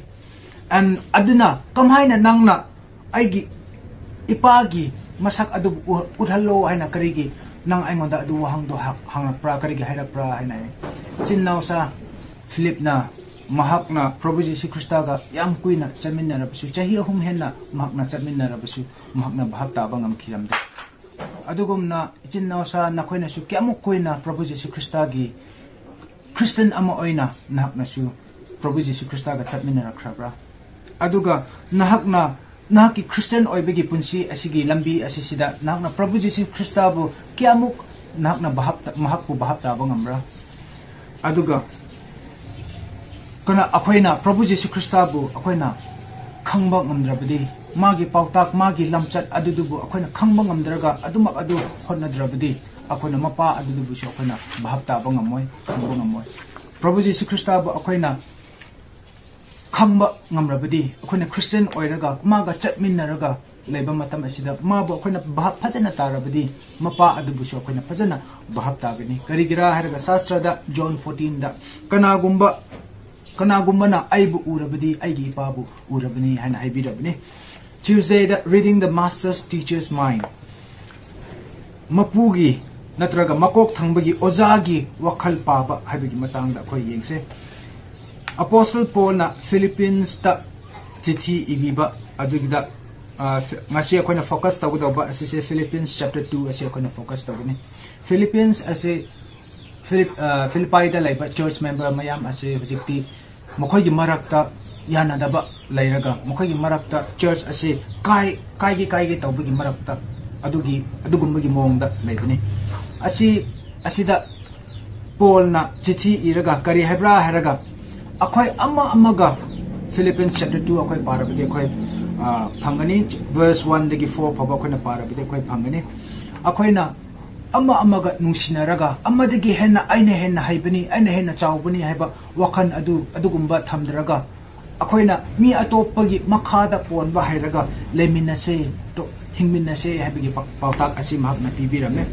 And ꯑꯗꯨꯅ ꯀꯃꯥꯏꯅ ꯅꯪꯅ ꯑꯩꯒꯤ ꯏꯄꯥꯒꯤ ꯃꯁꯛ ꯑꯗꯨꯕꯨ ꯎ-, ꯎꯠꯍꯜꯂꯣ ꯍꯥꯏꯅ ꯀꯔꯤꯒꯤ ꯅꯪ ꯑꯩꯉꯣꯟꯗ ꯑꯗꯨ ꯋꯥꯍꯪꯗꯣ ꯍ-, ꯍꯪꯂꯛꯄ꯭ꯔꯥ, ꯀꯔꯤꯒꯤ ꯍꯥꯏꯔꯛꯄ꯭ꯔꯥ ꯍꯥꯏꯅ ꯍꯥꯏ꯫ ꯏꯆꯤꯟ ꯏꯅꯥꯎꯁꯥ ꯐꯤꯂꯤꯞꯅ ꯃꯍꯥꯛꯅ ꯄ꯭ꯔꯚꯨ ꯖꯤꯁꯨ ꯈ꯭ꯔꯤꯁꯇꯒ ꯌꯥꯝ ꯀꯨꯏꯅ ꯆꯠꯃꯤꯟꯅꯔꯕꯁꯨ, ꯆꯍꯤ ꯑꯍꯨꯝ ꯍꯦꯟꯅ ꯃꯍꯥꯛꯅ ꯆꯠꯃꯤꯟꯅꯔꯕꯁꯨ, ꯃꯍꯥꯛꯅ ꯚꯥꯞ ꯇꯥꯕ ꯉꯝꯈꯤꯔꯝꯗꯦ꯫ ꯑꯗꯨꯒꯨꯝꯅ ꯏꯆꯤꯟ ꯏꯅꯥꯎꯁꯥ ꯅꯈꯣꯏꯅꯁꯨ ꯀꯌꯥꯃꯨꯛ ꯀꯨꯏꯅ ꯄ꯭ꯔꯚꯨ ꯖꯤꯁꯨ ꯈ꯭ꯔꯤꯁꯇꯒꯤ ꯈ꯭ꯔꯤꯁꯇꯤꯌꯟ ꯑꯃ ꯑꯣꯏꯅ ꯅꯍꯥꯛꯅꯁꯨ ꯄ꯭ꯔꯚꯨ ꯖꯤꯁꯨ ꯈ꯭ꯔꯤꯁꯇꯒ ꯆꯠꯃꯤꯟꯅꯔꯛꯈ꯭ꯔꯕ꯭ꯔꯥ? ꯑꯗꯨꯒ ꯅꯍꯥꯛꯅ, ꯅꯍꯥꯛꯀꯤ ꯈ꯭ꯔꯤꯁꯇꯤꯌꯟ ꯑꯣꯏꯕꯒꯤ ꯄꯨꯟꯁꯤ ꯑꯁꯤꯒꯤ ꯂꯝꯕꯤ ꯑꯁꯤꯁꯤꯗ ꯅꯍꯥꯛꯅ ꯄ꯭ꯔꯚꯨ ꯖꯤꯁꯨ ꯈ꯭ꯔꯤꯁꯇꯕꯨ ꯀꯌꯥꯃꯨꯛ ꯅꯍꯥꯛꯅ ꯚꯥꯞ ꯇ-, ꯃꯍꯥꯛꯄꯨ ꯚꯥꯞ ꯇꯥꯕ ꯉꯝꯕ꯭ꯔꯥ? ꯑꯗꯨꯒ ꯀꯅꯥ, ꯑꯩꯈꯣꯏꯅ ꯄ꯭ꯔꯚꯨ ꯖꯤꯁꯨ ꯈ꯭ꯔꯤꯁꯇꯕꯨ ꯑꯩꯈꯣꯏꯅ ꯈꯪꯕ ꯉꯝꯗ꯭ꯔꯕꯗꯤ, ꯃꯥꯒꯤ ꯄꯥꯎꯇꯥꯛ, ꯃꯥꯒꯤ ꯂꯝꯆꯠ ꯑꯗꯨꯗꯨꯕꯨ ꯑꯩꯈꯣꯏꯅ ꯈꯪꯕ ꯉꯝꯗ꯭ꯔꯒ ꯑꯗꯨꯃꯛ ꯑꯗꯨ ꯍꯣꯠꯅꯗ꯭ꯔꯕꯗꯤ, ꯑꯩꯈꯣꯏꯅ ꯃꯄꯥ ꯑꯗꯨꯗꯨꯕꯨꯁꯨ ꯑꯩꯈꯣꯏꯅ ꯚꯥꯞ ꯇꯥꯕ ꯉꯝꯃꯣꯏ, ꯈꯪꯕ ꯉꯝꯃꯣꯏ꯫ ꯄ꯭ꯔꯚꯨ ꯖꯤꯁꯨ ꯈ꯭ꯔꯤꯁꯇꯕꯨ ꯑꯩꯈꯣꯏꯅ ꯈꯪꯕ ꯉꯝꯂꯕꯗꯤ, ꯑꯩꯈꯣꯏꯅ ꯈ꯭ꯔꯤꯁꯇꯤꯌꯟ ꯑꯣꯏꯔꯒ ꯃꯥꯒ ꯆꯠꯃꯤꯟꯅꯔꯒ ꯂꯩꯕ ꯃꯇꯝ ꯑꯁꯤꯗ ꯃꯥꯕꯨ ꯑꯩꯈꯣꯏꯅ ꯚꯥꯞ ꯐꯖꯅ ꯇꯥꯔꯕꯗꯤ, ꯃꯄꯥ ꯑꯗꯨꯕꯨꯁꯨ ꯑꯩꯈꯣꯏꯅ ꯐꯖꯅ ꯚꯥꯞ ꯇꯥꯒꯅꯤ꯫ ꯀꯔꯤꯒꯤꯔꯥ ꯍꯥꯏꯔꯒ ꯁꯥꯁꯇ꯭ꯔꯗ ꯖꯣꯟ fourteen ꯗ, "ꯀꯅꯥꯒꯨꯝꯕ, ꯀꯅꯥꯒꯨꯝꯕꯅ ꯑꯩꯕꯨ ꯎꯔꯕꯗꯤ ꯑꯩꯒꯤ ꯏꯄꯥꯕꯨ ꯎꯔꯕꯅꯤ" ꯍꯥꯏꯅ ꯍꯥꯏꯕꯤꯔꯕꯅꯤ꯫ Tuesday the Reading the Master's Teacher's Mind, ꯃꯄꯨꯒꯤ ꯅꯠꯇ꯭ꯔꯒ ꯃꯀꯣꯛ ꯊꯪꯕꯒꯤ ꯑꯣꯖꯥꯒꯤ ꯋꯥꯈꯜ ꯄꯥꯕ ꯍꯥꯏꯕꯒꯤ ꯃꯇꯥꯡꯗ ꯑꯩꯈꯣꯏ ꯌꯦꯡꯁꯦ꯫ ꯑꯄꯣꯁꯇꯜ ꯄꯣꯜꯅ ꯐꯤꯂꯤꯄꯤꯟꯁꯇ ꯆꯤꯊꯤ ꯏꯕꯤꯕ ꯑꯗꯨꯒꯤꯗ, ꯑ, ꯐꯤ-, ꯉꯁꯤ ꯑꯩꯈꯣꯏꯅ ꯐꯣꯀꯁ ꯇꯧꯒꯗꯧꯕ ꯑꯁꯤꯁꯦ ꯐꯤꯂꯤꯄꯤꯟꯁ ꯆꯦꯞꯇꯔ two ꯑꯁꯤ ꯑꯩꯈꯣꯏꯅ ꯐꯣꯀꯁ ꯇꯧꯒꯅꯤ꯫ ꯐꯤꯂꯤꯄꯤꯟꯁ ꯑꯁꯤ ꯐꯤꯂꯤꯞ-, ꯑ, ꯐꯤꯂꯤꯄꯥꯏꯗ ꯂꯩꯕ ꯆꯔꯆ ꯃꯦꯝꯕꯔ ꯃꯌꯥꯝ ꯑꯁꯤ ꯍꯧꯖꯤꯛꯇꯤ ꯃꯈꯣꯏꯒꯤ ꯃꯔꯛꯇ ꯌꯥꯅꯗꯕ ꯂꯩꯔꯒ, ꯃꯈꯣꯏꯒꯤ ꯃꯔꯛꯇ ꯆꯔꯆ ꯑꯁꯤ ꯀꯥꯏ-, ꯀꯥꯏꯒꯦ ꯀꯥꯏꯒꯦ ꯇꯧꯕꯒꯤ ꯃꯔꯛꯇ ꯑꯗꯨꯒꯤ, ꯑꯗꯨꯒꯨꯝꯕꯒꯤ ꯃꯑꯣꯡꯗ ꯂꯩꯕꯅꯤ꯫ ꯑꯁꯤ, ꯑꯁꯤꯗ ꯄꯣꯜꯅ ꯆꯤꯊꯤ ꯏꯔꯒ ꯀꯔꯤ ꯍꯥꯏꯕ꯭ꯔꯥ ꯍꯥꯏꯔꯒ, ꯑꯩꯈꯣꯏ ꯑꯃ ꯑꯃꯒ, ꯐꯤꯂꯤꯄꯤꯟꯁ ꯆꯦꯞꯇꯔ two ꯑꯩꯈꯣꯏ ꯄꯥꯔꯕꯗꯤ ꯑꯩꯈꯣꯏ, ꯑ, ꯐꯪꯒꯅꯤ, ꯚꯔꯁ one ꯗꯒꯤ four ꯐꯥꯎꯕ ꯑꯩꯈꯣꯏꯅ ꯄꯥꯔꯕꯗꯤ ꯑꯩꯈꯣꯏ ꯐꯪꯒꯅꯤ꯫ ꯑꯩꯈꯣꯏꯅ ꯑꯃ ꯑꯃꯒ ꯅꯨꯡꯁꯤꯅꯔꯒ, ꯑꯃꯗꯒꯤ ꯍꯦꯟꯅ ꯑꯩꯅ ꯍꯦꯟꯅ ꯍꯩꯕꯅꯤ, ꯑꯩꯅ ꯍꯦꯟꯅ ꯆꯥꯎꯕꯅꯤ ꯍꯥꯏꯕ ꯋꯥꯈꯜ ꯑꯗꯨ, ꯑꯗꯨꯒꯨꯝꯕ ꯊꯝꯗ꯭ꯔꯒ, ꯑꯩꯈꯣꯏꯅ ꯃꯤ ꯑꯇꯣꯞꯄꯒꯤ ꯃꯈꯥꯗ ꯄꯣꯟꯕ ꯍꯩꯔꯒ ꯂꯩꯃꯤꯟꯅꯁꯦ, ꯇꯣ-, ꯍꯤꯡꯃꯤꯟꯅꯁꯦ ꯍꯥꯏꯕꯒꯤ ꯄꯥꯎ-, ꯄꯥꯎꯇꯥꯛ ꯑꯁꯤ ꯃꯍꯥꯛꯅ ꯄꯤꯕꯤꯔꯝꯃꯦ꯫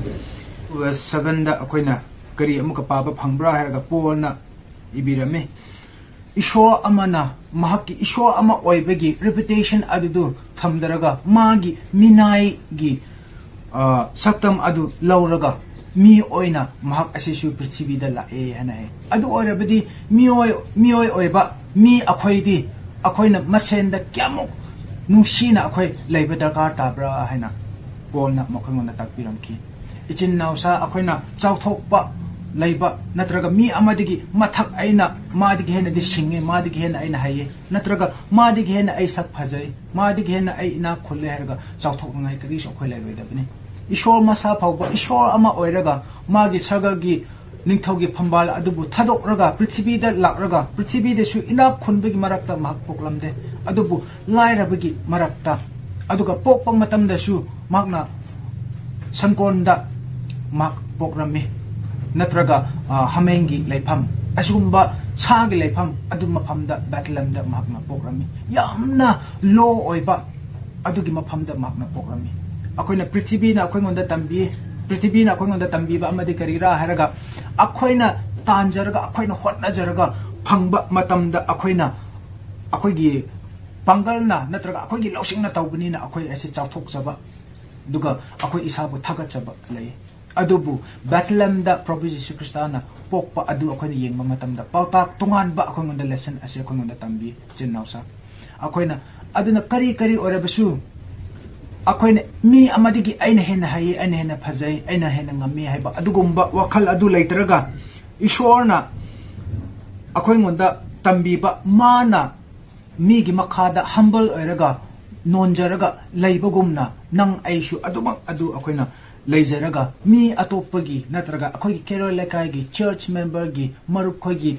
Verse seven ꯗ ꯑꯩꯈꯣꯏꯅ ꯀꯔꯤ ꯑꯃꯨꯛꯀ ꯄꯥꯕ ꯐꯪꯕ꯭ꯔꯥ ꯍꯥꯏꯔꯒ ꯄꯣꯜꯅ ꯏꯕꯤꯔꯝꯃꯤ꯫ ꯏꯁꯣꯔ ꯑꯃꯅ ꯃꯍꯥꯛꯀꯤ ꯏꯁꯣꯔ ꯑꯃ ꯑꯣꯏꯕꯒꯤ reputation ꯑꯗꯨꯗꯨ ꯊꯝꯗꯔꯒ ꯃꯥꯒꯤ ꯃꯤꯅꯥꯏꯒꯤ ꯁꯛꯇꯝ ꯑꯗꯨ ꯂꯧꯔꯒ ꯃꯤ ꯑꯣꯏꯅ ꯃꯍꯥꯛ ꯑꯁꯤꯁꯨ ꯄ꯭ꯔꯤꯊꯤꯕꯤꯗ ꯂꯥꯛꯑꯦ ꯍꯥꯏꯅ ꯍꯥꯏ꯫ ꯑꯗꯨ ꯑꯣꯏꯔꯕꯗꯤ ꯃꯤꯑꯣꯏ ꯃꯤꯑꯣꯏ ꯑꯣꯏꯕ ꯃꯤ ꯑꯩꯈꯣꯏꯗꯤ ꯑꯩꯈꯣꯏꯅ ꯃꯁꯦꯟꯗ ꯀꯌꯥꯃꯨꯛ ꯅꯨꯡꯁꯤꯅ ꯑꯩꯈꯣꯏ ꯂꯩꯕ ꯗꯔꯀꯥꯔ ꯇꯥꯕ꯭ꯔꯥ ꯍꯥꯏꯅ ꯄꯣꯜꯅ ꯃꯈꯣꯏꯉꯣꯟꯗ ꯇꯥꯛꯄꯤꯔꯝꯈꯤ꯫ ꯏꯆꯤꯟ ꯏꯅꯥꯎꯁꯥ ꯑꯩꯈꯣꯏꯅ ꯆꯥꯎꯊꯣꯛꯄ ꯂꯩꯕ ꯅꯠꯇ꯭ꯔꯒ ꯃꯤ ꯑꯃꯗꯒꯤ ꯃꯊꯛ ꯑꯩꯅ ꯃꯥꯗꯒꯤ ꯍꯦꯟꯅꯗꯤ ꯁꯤꯡꯉꯦ, ꯃꯥꯗꯒꯤ ꯍꯦꯟꯅ ꯑꯩꯅ ꯍꯩꯌꯦ, ꯅꯠꯇ꯭ꯔꯒ ꯃꯥꯗꯒꯤ ꯍꯦꯟꯅ ꯑꯩ ꯁꯛ ꯐꯖꯩ, ꯃꯥꯗꯒꯤ ꯍꯦꯟꯅ ꯑꯩ ꯏꯅꯥꯛ ꯈꯨꯜꯂꯦ ꯍꯥꯏꯔꯒ ꯆꯥꯎꯊꯣꯛꯅꯤꯡꯉꯥꯏ ꯀꯔꯤꯁꯨ ꯑꯩꯈꯣꯏ ꯂꯩꯔꯣꯏꯗꯕꯅꯤ꯫ ꯏꯁꯣꯔ ꯃꯁꯥ ꯐꯥꯎꯕ ꯏꯁꯣꯔ ꯑꯃ ꯑꯣꯏꯔꯒ ꯃꯥꯒꯤ ꯁꯔꯒꯒꯤ ꯅꯤꯡꯊꯧꯒꯤ ꯐꯝꯕꯥꯜ ꯑꯗꯨꯕꯨ ꯊꯥꯗꯣꯛꯂꯒ ꯄ꯭ꯔꯤꯊꯤꯕꯤꯗ ꯂꯥꯛꯂꯒ ꯄ꯭ꯔꯤꯊꯤꯕꯤꯗꯁꯨ ꯏꯅꯥꯛ ꯈꯨꯟꯕꯒꯤ ꯃꯔꯛꯇ ꯃꯍꯥꯛ ꯄꯣꯛꯂꯝꯗꯦ, ꯑꯗꯨꯕꯨ ꯂꯥꯏꯔꯕꯒꯤ ꯃꯔꯛꯇ, ꯑꯗꯨꯒ ꯄꯣꯛꯄ ꯃꯇꯝꯗꯁꯨ ꯃꯍꯥꯛꯅ ꯁꯪꯒꯣꯟꯗ ꯃꯍꯥꯛ ꯄꯣꯛꯂꯝꯃꯤ, ꯅꯠꯇ꯭ꯔꯒ ꯍꯥꯃꯦꯡꯒꯤ ꯂꯩꯐꯝ, ꯑꯁꯤꯒꯨꯝꯕ ꯁꯥꯒꯤ ꯂꯩꯐꯝ ꯑꯗꯨ ꯃꯐꯝꯗ ꯕꯦꯊꯂꯦꯝꯗ ꯃꯍꯥꯛꯅ ꯄꯣꯛꯂꯝꯃꯤ꯫ ꯌꯥꯝꯅ ꯂꯣ ꯑꯣꯏꯕ ꯑꯗꯨꯒꯤ ꯃꯐꯝꯗ ꯃꯍꯥꯛꯅ ꯄꯣꯛꯂꯝꯃꯤ꯫ ꯑꯩꯈꯣꯏꯅ ꯄ꯭ꯔꯤꯊꯤꯕꯤꯅ ꯑꯩꯈꯣꯏꯉꯣꯟꯗ ꯇꯝꯕꯤ, ꯄ꯭ꯔꯤꯊꯤꯕꯤꯅ ꯑꯩꯈꯣꯏꯉꯣꯟꯗ ꯇꯝꯕꯤꯕ ꯑꯃꯗꯤ ꯀꯔꯤꯔꯥ ꯍꯥꯏꯔꯒ, ꯑꯩꯈꯣꯏꯅ ꯇꯥꯟꯖꯔꯒ ꯑꯩꯈꯣꯏꯅ ꯍꯣꯠꯅꯖꯔꯒ ꯐꯪꯕ ꯃꯇꯝꯗ ꯑꯩꯈꯣꯏꯅ ꯑꯩꯈꯣꯏꯒꯤ ꯄꯥꯡꯒꯜꯅ ꯅꯠꯇ꯭ꯔꯒ ꯑꯩꯈꯣꯏꯒꯤ ꯂꯧꯁꯤꯡꯅ ꯇꯧꯕꯅꯤꯅ ꯑꯩꯈꯣꯏ ꯑꯁꯤ ꯆꯥꯎꯊꯣꯛꯆꯕ, ꯑꯗꯨꯒ ꯑꯩꯈꯣꯏ ꯏꯁꯥꯕꯨ ꯊꯥꯒꯠꯆꯕ ꯂꯩ꯫ ꯑꯗꯨꯕꯨ ꯕꯦꯊꯂꯦꯝꯗ ꯄ꯭ꯔꯚꯨ ꯖꯤꯁꯨ ꯈ꯭ꯔꯤꯁꯇꯥꯅ ꯄꯣꯛꯄ ꯑꯗꯨ ꯑꯩꯈꯣꯏꯅ ꯌꯦꯡꯕ ꯃꯇꯝꯗ ꯄꯥꯎꯇꯥꯛ ꯇꯣꯉꯥꯟꯕ ꯑꯩꯈꯣꯏꯉꯣꯟꯗ ꯂꯦꯁꯟ ꯑꯁꯤ ꯑꯩꯈꯣꯏꯉꯣꯟꯗ ꯇꯝꯕꯤ, ꯏꯆꯤꯟ ꯏꯅꯥꯎꯁꯥ꯫ ꯑꯩꯈꯣꯏꯅ ꯑꯗꯨꯅ ꯀꯔꯤ ꯀꯔꯤ ꯑꯣꯏꯔꯕꯁꯨ ꯑꯩꯈꯣꯏꯅ ꯃꯤ ꯑꯃꯗꯒꯤ ꯑꯩꯅ ꯍꯦꯟꯅ ꯍꯩ, ꯑꯩꯅ ꯍꯦꯟꯅ ꯐꯖꯩ, ꯑꯩꯅ ꯍꯦꯟꯅ ꯉꯝꯃꯤ ꯍꯥꯏꯕ ꯑꯗꯨꯒꯨꯝꯕ ꯋꯥꯈꯜ ꯑꯗꯨ ꯂꯩꯇ꯭ꯔꯒ ꯏꯁꯣꯔꯅ ꯑꯩꯈꯣꯏꯉꯣꯟꯗ ꯇꯝꯕꯤꯕ ꯃꯥꯅ ꯃꯤꯒꯤ ꯃꯈꯥꯗ ꯍꯝꯕꯜ ꯑꯣꯏꯔꯒ ꯅꯣꯟꯖꯔꯒ ꯂꯩꯕꯒꯨꯝꯅ ꯅꯪ ꯑꯩꯁꯨ ꯑꯗꯨꯃꯛ ꯑꯗꯨ ꯑꯩꯈꯣꯏꯅ ꯂꯩꯖꯔꯒ ꯃꯤ ꯑꯇꯣꯞꯄꯒꯤ ꯅꯠꯇ꯭ꯔꯒ ꯑꯩꯈꯣꯏꯒꯤ ꯀꯦꯔꯣꯜ ꯂꯩꯀꯥꯏꯒꯤ ꯆꯔꯆ ꯃꯦꯝꯕꯔꯒꯤ ꯃꯔꯨꯞ ꯈꯣꯏꯒꯤ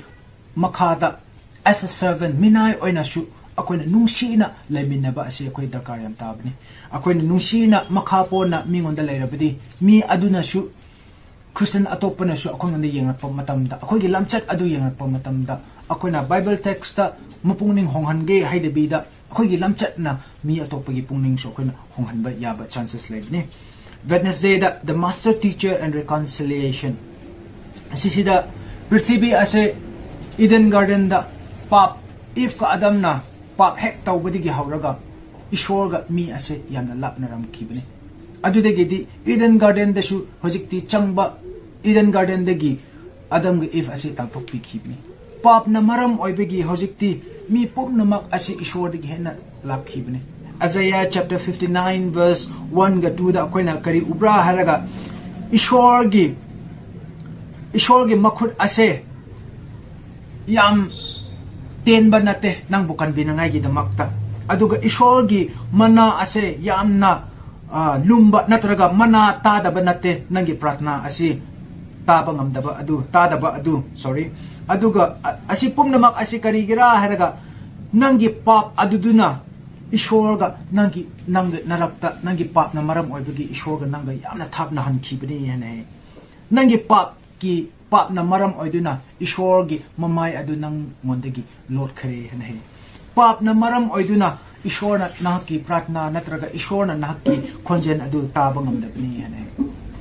ꯃꯈꯥꯗ as a servant, ꯃꯤꯅꯥꯏ ꯑꯣꯏꯅꯁꯨ ꯑꯩꯈꯣꯏꯅ ꯅꯨꯡꯁꯤꯅ ꯂꯩꯃꯤꯟꯅꯕ ꯑꯁꯤ ꯑꯩꯈꯣꯏ ꯗꯔꯀꯥꯔ ꯌꯥꯝ ꯇꯥꯕꯅꯤ꯫ ꯑꯩꯈꯣꯏꯅ ꯅꯨꯡꯁꯤꯅ ꯃꯈꯥ ꯄꯣꯟꯅ ꯃꯤꯉꯣꯟꯗ ꯂꯩꯔꯕꯗꯤ ꯃꯤ ꯑꯗꯨꯅꯁꯨ ꯈ꯭ꯔꯤꯁꯇꯟ ꯑꯇꯣꯞꯄꯅꯁꯨ ꯑꯩꯈꯣꯏꯉꯣꯟꯗ ꯌꯦꯡꯂꯛꯄ ꯃꯇꯝꯗ, ꯑꯩꯈꯣꯏꯒꯤ ꯂꯝꯆꯠ ꯑꯗꯨ ꯌꯦꯡꯂꯛꯄ ꯃꯇꯝꯗ ꯑꯩꯈꯣꯏꯅ ꯕꯥꯏꯕꯜ ꯇꯦꯛꯁꯇ ꯃꯄꯨꯛꯅꯤꯡ ꯍꯣꯡꯍꯟꯒꯦ ꯍꯥꯏꯗꯕꯤꯗ ꯑꯩꯈꯣꯏꯒꯤ ꯂꯝꯆꯠꯅ ꯃꯤ ꯑꯇꯣꯞꯄꯒꯤ ꯄꯨꯛꯅꯤꯡꯁꯨ ꯑꯩꯈꯣꯏꯅ ꯍꯣꯡꯍꯟꯕ ꯌꯥꯕ ꯆꯥꯟꯁꯦꯁ ꯂꯩꯕꯅꯤ꯫ Wednesdayꯗ The Master Teacher and Reconciliation ꯑꯁꯤꯁꯤꯗ ꯄ꯭ꯔꯤꯊꯤꯕꯤ ꯑꯁꯦ ꯏꯗꯦꯟ ꯒꯥꯔꯗꯦꯟꯗ ꯄꯥꯞ, ꯏꯐꯀ ꯑꯗꯝꯅ ꯄꯥꯞ ꯍꯦꯛ ꯇꯧꯕꯗꯒꯤ ꯍꯧꯔꯒ ꯏꯁꯣꯔꯒ ꯃꯤ ꯑꯁꯦ ꯌꯥꯝꯅ ꯂꯥꯞꯅꯔꯝꯈꯤꯕꯅꯤ꯫ ꯑꯗꯨꯗꯒꯤꯗꯤ ꯏꯗꯦꯟ ꯒꯥꯔꯗꯦꯟꯗꯁꯨ ꯍꯧꯖꯤꯛꯇꯤ ꯆꯪꯕ, ꯏꯗꯦꯟ ꯒꯥꯔꯗꯦꯟꯗꯒꯤ ꯑꯗꯝꯒ ꯏꯐ ꯑꯁꯤ ꯇꯥꯟꯊꯣꯛꯄꯤꯈꯤꯕꯅꯤ꯫ ꯄꯥꯞꯅ ꯃꯔꯝ ꯑꯣꯏꯕꯒꯤ ꯍꯧꯖꯤꯛꯇꯤ ꯃꯤ ꯄꯨꯝꯅꯃꯛ ꯑꯁꯤ ꯏꯁꯣꯔꯗꯒꯤ ꯍꯦꯟꯅ ꯂꯥꯞꯈꯤꯕꯅꯤ꯫ Isaiah chapter fifty nine verse one ꯒ two ꯗ ꯑꯩꯈꯣꯏꯅ ꯀꯔꯤ ꯎꯕ꯭ꯔꯥ ꯍꯥꯏꯔꯒ, ꯏꯁꯣꯔꯒꯤ ꯏꯁꯣꯔꯒꯤ ꯃꯈꯨꯠ ꯑꯁꯦ ꯌꯥꯝ ꯇꯦꯟꯕ ꯅꯠꯇꯦ ꯅꯪꯕꯨ ꯀꯟꯕꯤꯅꯉꯥꯏꯒꯤꯗꯃꯛꯇ꯫ ꯑꯗꯨꯒ ꯏꯁꯣꯔꯒꯤ ꯃꯅꯥ ꯑꯁꯦ ꯌꯥꯝꯅ, ꯑ, ꯂꯨꯝꯕ ꯅꯠꯇ꯭ꯔꯒ ꯃꯅꯥ ꯇꯥꯗꯕ ꯅꯠꯇꯦ ꯅꯪꯒꯤ ꯄ꯭ꯔꯥꯊꯅꯥ ꯑꯁꯤ ꯇꯥꯕ ꯉꯝꯗꯕ ꯑꯗꯨ, ꯇꯥꯗꯕ ꯑꯗꯨ, sorry꯫ ꯑꯗꯨꯒ, ꯑ, ꯑꯁꯤ ꯄꯨꯝꯅꯃꯛ ꯑꯁꯤ ꯀꯔꯤꯒꯤꯔꯥ ꯍꯥꯏꯔꯒ, ꯅꯪꯒꯤ ꯄꯥꯞ ꯑꯗꯨꯗꯨꯅ ꯏꯁꯣꯔꯒ ꯅꯪꯒꯤ, ꯅꯪꯒ ꯅꯔꯛꯇ ꯅꯪꯒꯤ ꯄꯥꯞꯅ ꯃꯔꯝ ꯑꯣꯏꯕꯒꯤ ꯏꯁꯣꯔꯒ ꯅꯪꯒ ꯌꯥꯝꯅ ꯊꯥꯞꯅꯍꯟꯈꯤꯕꯅꯤ ꯍꯥꯏꯅ ꯍꯥꯏ꯫ ꯅꯪꯒꯤ ꯄꯥꯞꯀꯤ, ꯄꯥꯞꯅ ꯃꯔꯝ ꯑꯣꯏꯗꯨꯅ ꯏꯁꯣꯔꯒꯤ ꯃꯃꯥꯏ ꯑꯗꯨ ꯅꯪꯉꯣꯟꯗꯒꯤ ꯂꯣꯠꯈ꯭ꯔꯦ ꯍꯥꯏꯅ ꯍꯥꯏ꯫ ꯄꯥꯞꯅ ꯃꯔꯝ ꯑꯣꯏꯗꯨꯅ ꯏꯁꯣꯔꯅ ꯅꯍꯥꯛꯀꯤ ꯄ꯭ꯔꯥꯊꯅꯥ ꯅꯠꯇ꯭ꯔꯒ ꯏꯁꯣꯔꯅ ꯅꯍꯥꯛꯀꯤ ꯈꯣꯟꯖꯦꯜ ꯑꯗꯨ ꯇꯥꯕ ꯉꯝꯗꯕꯅꯤ ꯍꯥꯏꯅ ꯍꯥꯏ꯫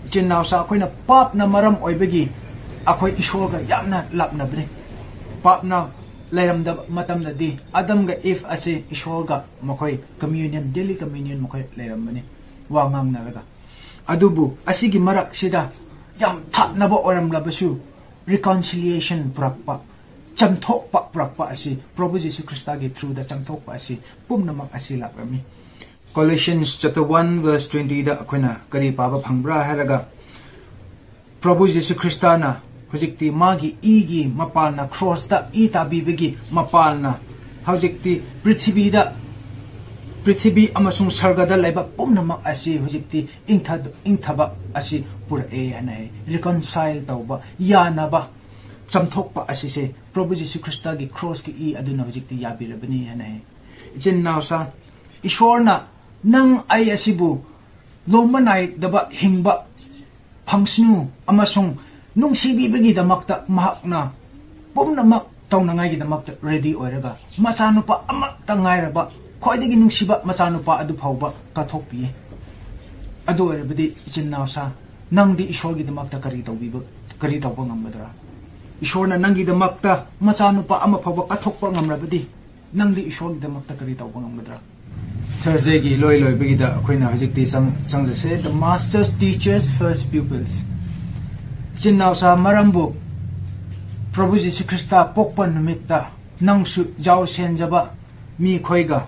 ꯏꯆꯤꯟ ꯏꯅꯥꯎꯁꯥ, ꯑꯩꯈꯣꯏꯅ ꯄꯥꯞꯅ ꯃꯔꯝ ꯑꯣꯏꯕꯒꯤ ꯑꯩꯈꯣꯏ ꯏꯁꯣꯔꯒ ꯌꯥꯝꯅ ꯂꯥꯞꯅꯕꯅꯤ꯫ ꯄꯥꯞꯅ ꯂꯩꯔꯝꯗꯕ ꯃꯇꯝꯗꯗꯤ ꯑꯗꯝꯒ ꯏꯐ ꯑꯁꯤ ꯏꯁꯣꯔꯒ ꯃꯈꯣꯏ communion, daily communion ꯃꯈꯣꯏ ꯂꯩꯔꯝꯕꯅꯤ, ꯋꯥ ꯉꯥꯡꯅꯔꯒ꯫ ꯑꯗꯨꯕꯨ ꯑꯁꯤꯒꯤ ꯃꯔꯛꯁꯤꯗ ꯌꯥꯝ ꯊꯥꯞꯅꯕ ꯑꯣꯏꯔꯝꯂꯕꯁꯨ, reconciliation ꯄꯨꯔꯛꯄ, ꯆꯝꯊꯣꯛꯄ ꯄꯨꯔꯛꯄ ꯑꯁꯤ, ꯄ꯭ꯔꯚꯨ ꯖꯤꯁꯨ ꯈ꯭ꯔꯤꯁꯇꯒꯤ through ꯗ ꯆꯝꯊꯣꯛꯄ ꯑꯁꯤ ꯄꯨꯝꯅꯃꯛ ꯑꯁꯤ ꯂꯥꯛꯂꯝꯃꯤ꯫ Colossians chapter one verse twenty ꯗ ꯑꯩꯈꯣꯏꯅ ꯀꯔꯤ ꯄꯥꯕ ꯐꯪꯕ꯭ꯔꯥ ꯍꯥꯏꯔꯒ, ꯄ꯭ꯔꯚꯨ ꯖꯤꯁꯨ ꯈ꯭ꯔꯤꯁꯇꯅ ꯍꯧꯖꯤꯛꯇꯤ ꯃꯥꯒꯤ ꯏꯒꯤ ꯃꯄꯥꯜꯅ, ꯀ꯭ꯔꯣꯁꯇ ꯏ ꯇꯥꯕꯤꯕꯒꯤ ꯃꯄꯥꯜꯅ ꯍꯧꯖꯤꯛꯇꯤ ꯄ꯭ꯔꯤꯊꯤꯕꯤꯗ, ꯄ꯭ꯔꯤꯊꯤꯕꯤ ꯑꯃꯁꯨꯡ ꯁꯔꯒꯗ ꯂꯩꯕ ꯄꯨꯝꯅꯃꯛ ꯑꯁꯤ ꯍꯧꯖꯤꯛꯇꯤ ꯏꯪꯊ-, ꯏꯪꯊꯕ ꯑꯁꯤ ꯄꯨꯔꯛꯑꯦ ꯍꯥꯏꯅ ꯍꯥꯏ꯫ Reconcile ꯇꯧꯕ, ꯌꯥꯅꯕ, ꯆꯝꯊꯣꯛꯄ ꯑꯁꯤꯁꯦ ꯄ꯭ꯔꯚꯨ ꯖꯤꯁꯨ ꯈ꯭ꯔꯤꯁꯇꯒꯤ ꯀ꯭ꯔꯣꯁꯀꯤ ꯏ ꯑꯗꯨꯅ ꯍꯧꯖꯤꯛꯇꯤ ꯌꯥꯕꯤꯔꯕꯅꯤ ꯍꯥꯏꯅ ꯍꯥꯏ꯫ ꯏꯆꯤꯟ ꯏꯅꯥꯎꯁꯥ, ꯏꯁꯣꯔꯅ ꯅꯪ ꯑꯩ ꯑꯁꯤꯕꯨ ꯂꯣꯝꯕ ꯅꯥꯏꯗꯕ ꯍꯤꯡꯕ ꯐꯪꯁꯅꯨ ꯑꯃꯁꯨꯡ ꯅꯨꯡꯁꯤꯕꯤꯕꯒꯤꯗꯃꯛꯇ ꯃꯍꯥꯛꯅ ꯄꯨꯝꯅꯃꯛ ꯇꯧꯅꯉꯥꯏꯒꯤꯗꯃꯛꯇ ready ꯑꯣꯏꯔꯒ, ꯃꯆꯥꯅꯨꯄꯥ ꯑꯃꯠꯇ ꯉꯥꯏꯔꯕ, ꯈ꯭ꯋꯥꯏꯗꯒꯤ ꯅꯨꯡꯁꯤꯕ ꯃꯆꯥꯅꯨꯄꯥ ꯑꯗꯨ ꯐꯥꯎꯕ ꯀꯠꯊꯣꯛꯄꯤꯌꯦ꯫ ꯑꯗꯨ ꯑꯣꯏꯔꯕꯗꯤ ꯏꯆꯤꯟ ꯏꯅꯥꯎꯁꯥ, ꯅꯪꯗꯤ ꯏꯁꯣꯔꯒꯤꯗꯃꯛꯇ ꯀꯔꯤ ꯇꯧꯕꯤꯕ, ꯀꯔꯤ ꯇꯧꯕ ꯉꯝꯒꯗ꯭ꯔꯥ? ꯏꯁꯣꯔꯅ ꯅꯪꯒꯤꯗꯃꯛꯇ ꯃꯆꯥꯅꯨꯄꯥ ꯑꯃ ꯐꯥꯎꯕ ꯀꯠꯊꯣꯛꯄ ꯉꯝꯂꯕꯗꯤ, ꯅꯪꯗꯤ ꯏꯁꯣꯔꯒꯤꯗꯃꯛꯇ ꯀꯔꯤ ꯇꯧꯕ ꯉꯝꯒꯗ꯭ꯔꯥ? Thursdayꯒꯤ ꯏꯂꯣꯏ ꯂꯣꯏꯕꯒꯤꯗ ꯑꯩꯈꯣꯏꯅ ꯍꯧꯖꯤꯛꯇꯤ ꯆꯪ-, ꯆꯪꯖꯁꯦ꯫ The Master's Teacher's First Pupils. ꯏꯆꯤꯟ ꯏꯅꯥꯎꯁꯥ, ꯃꯔꯝꯕꯨ ꯄ꯭ꯔꯚꯨ ꯖꯤꯁꯨ ꯈ꯭ꯔꯤꯁꯇ ꯄꯣꯛꯄ ꯅꯨꯃꯤꯠꯇ ꯅꯪꯁꯨ ꯖꯥꯎ ꯁꯦꯟꯖꯕ ꯃꯤꯈꯣꯏꯒ,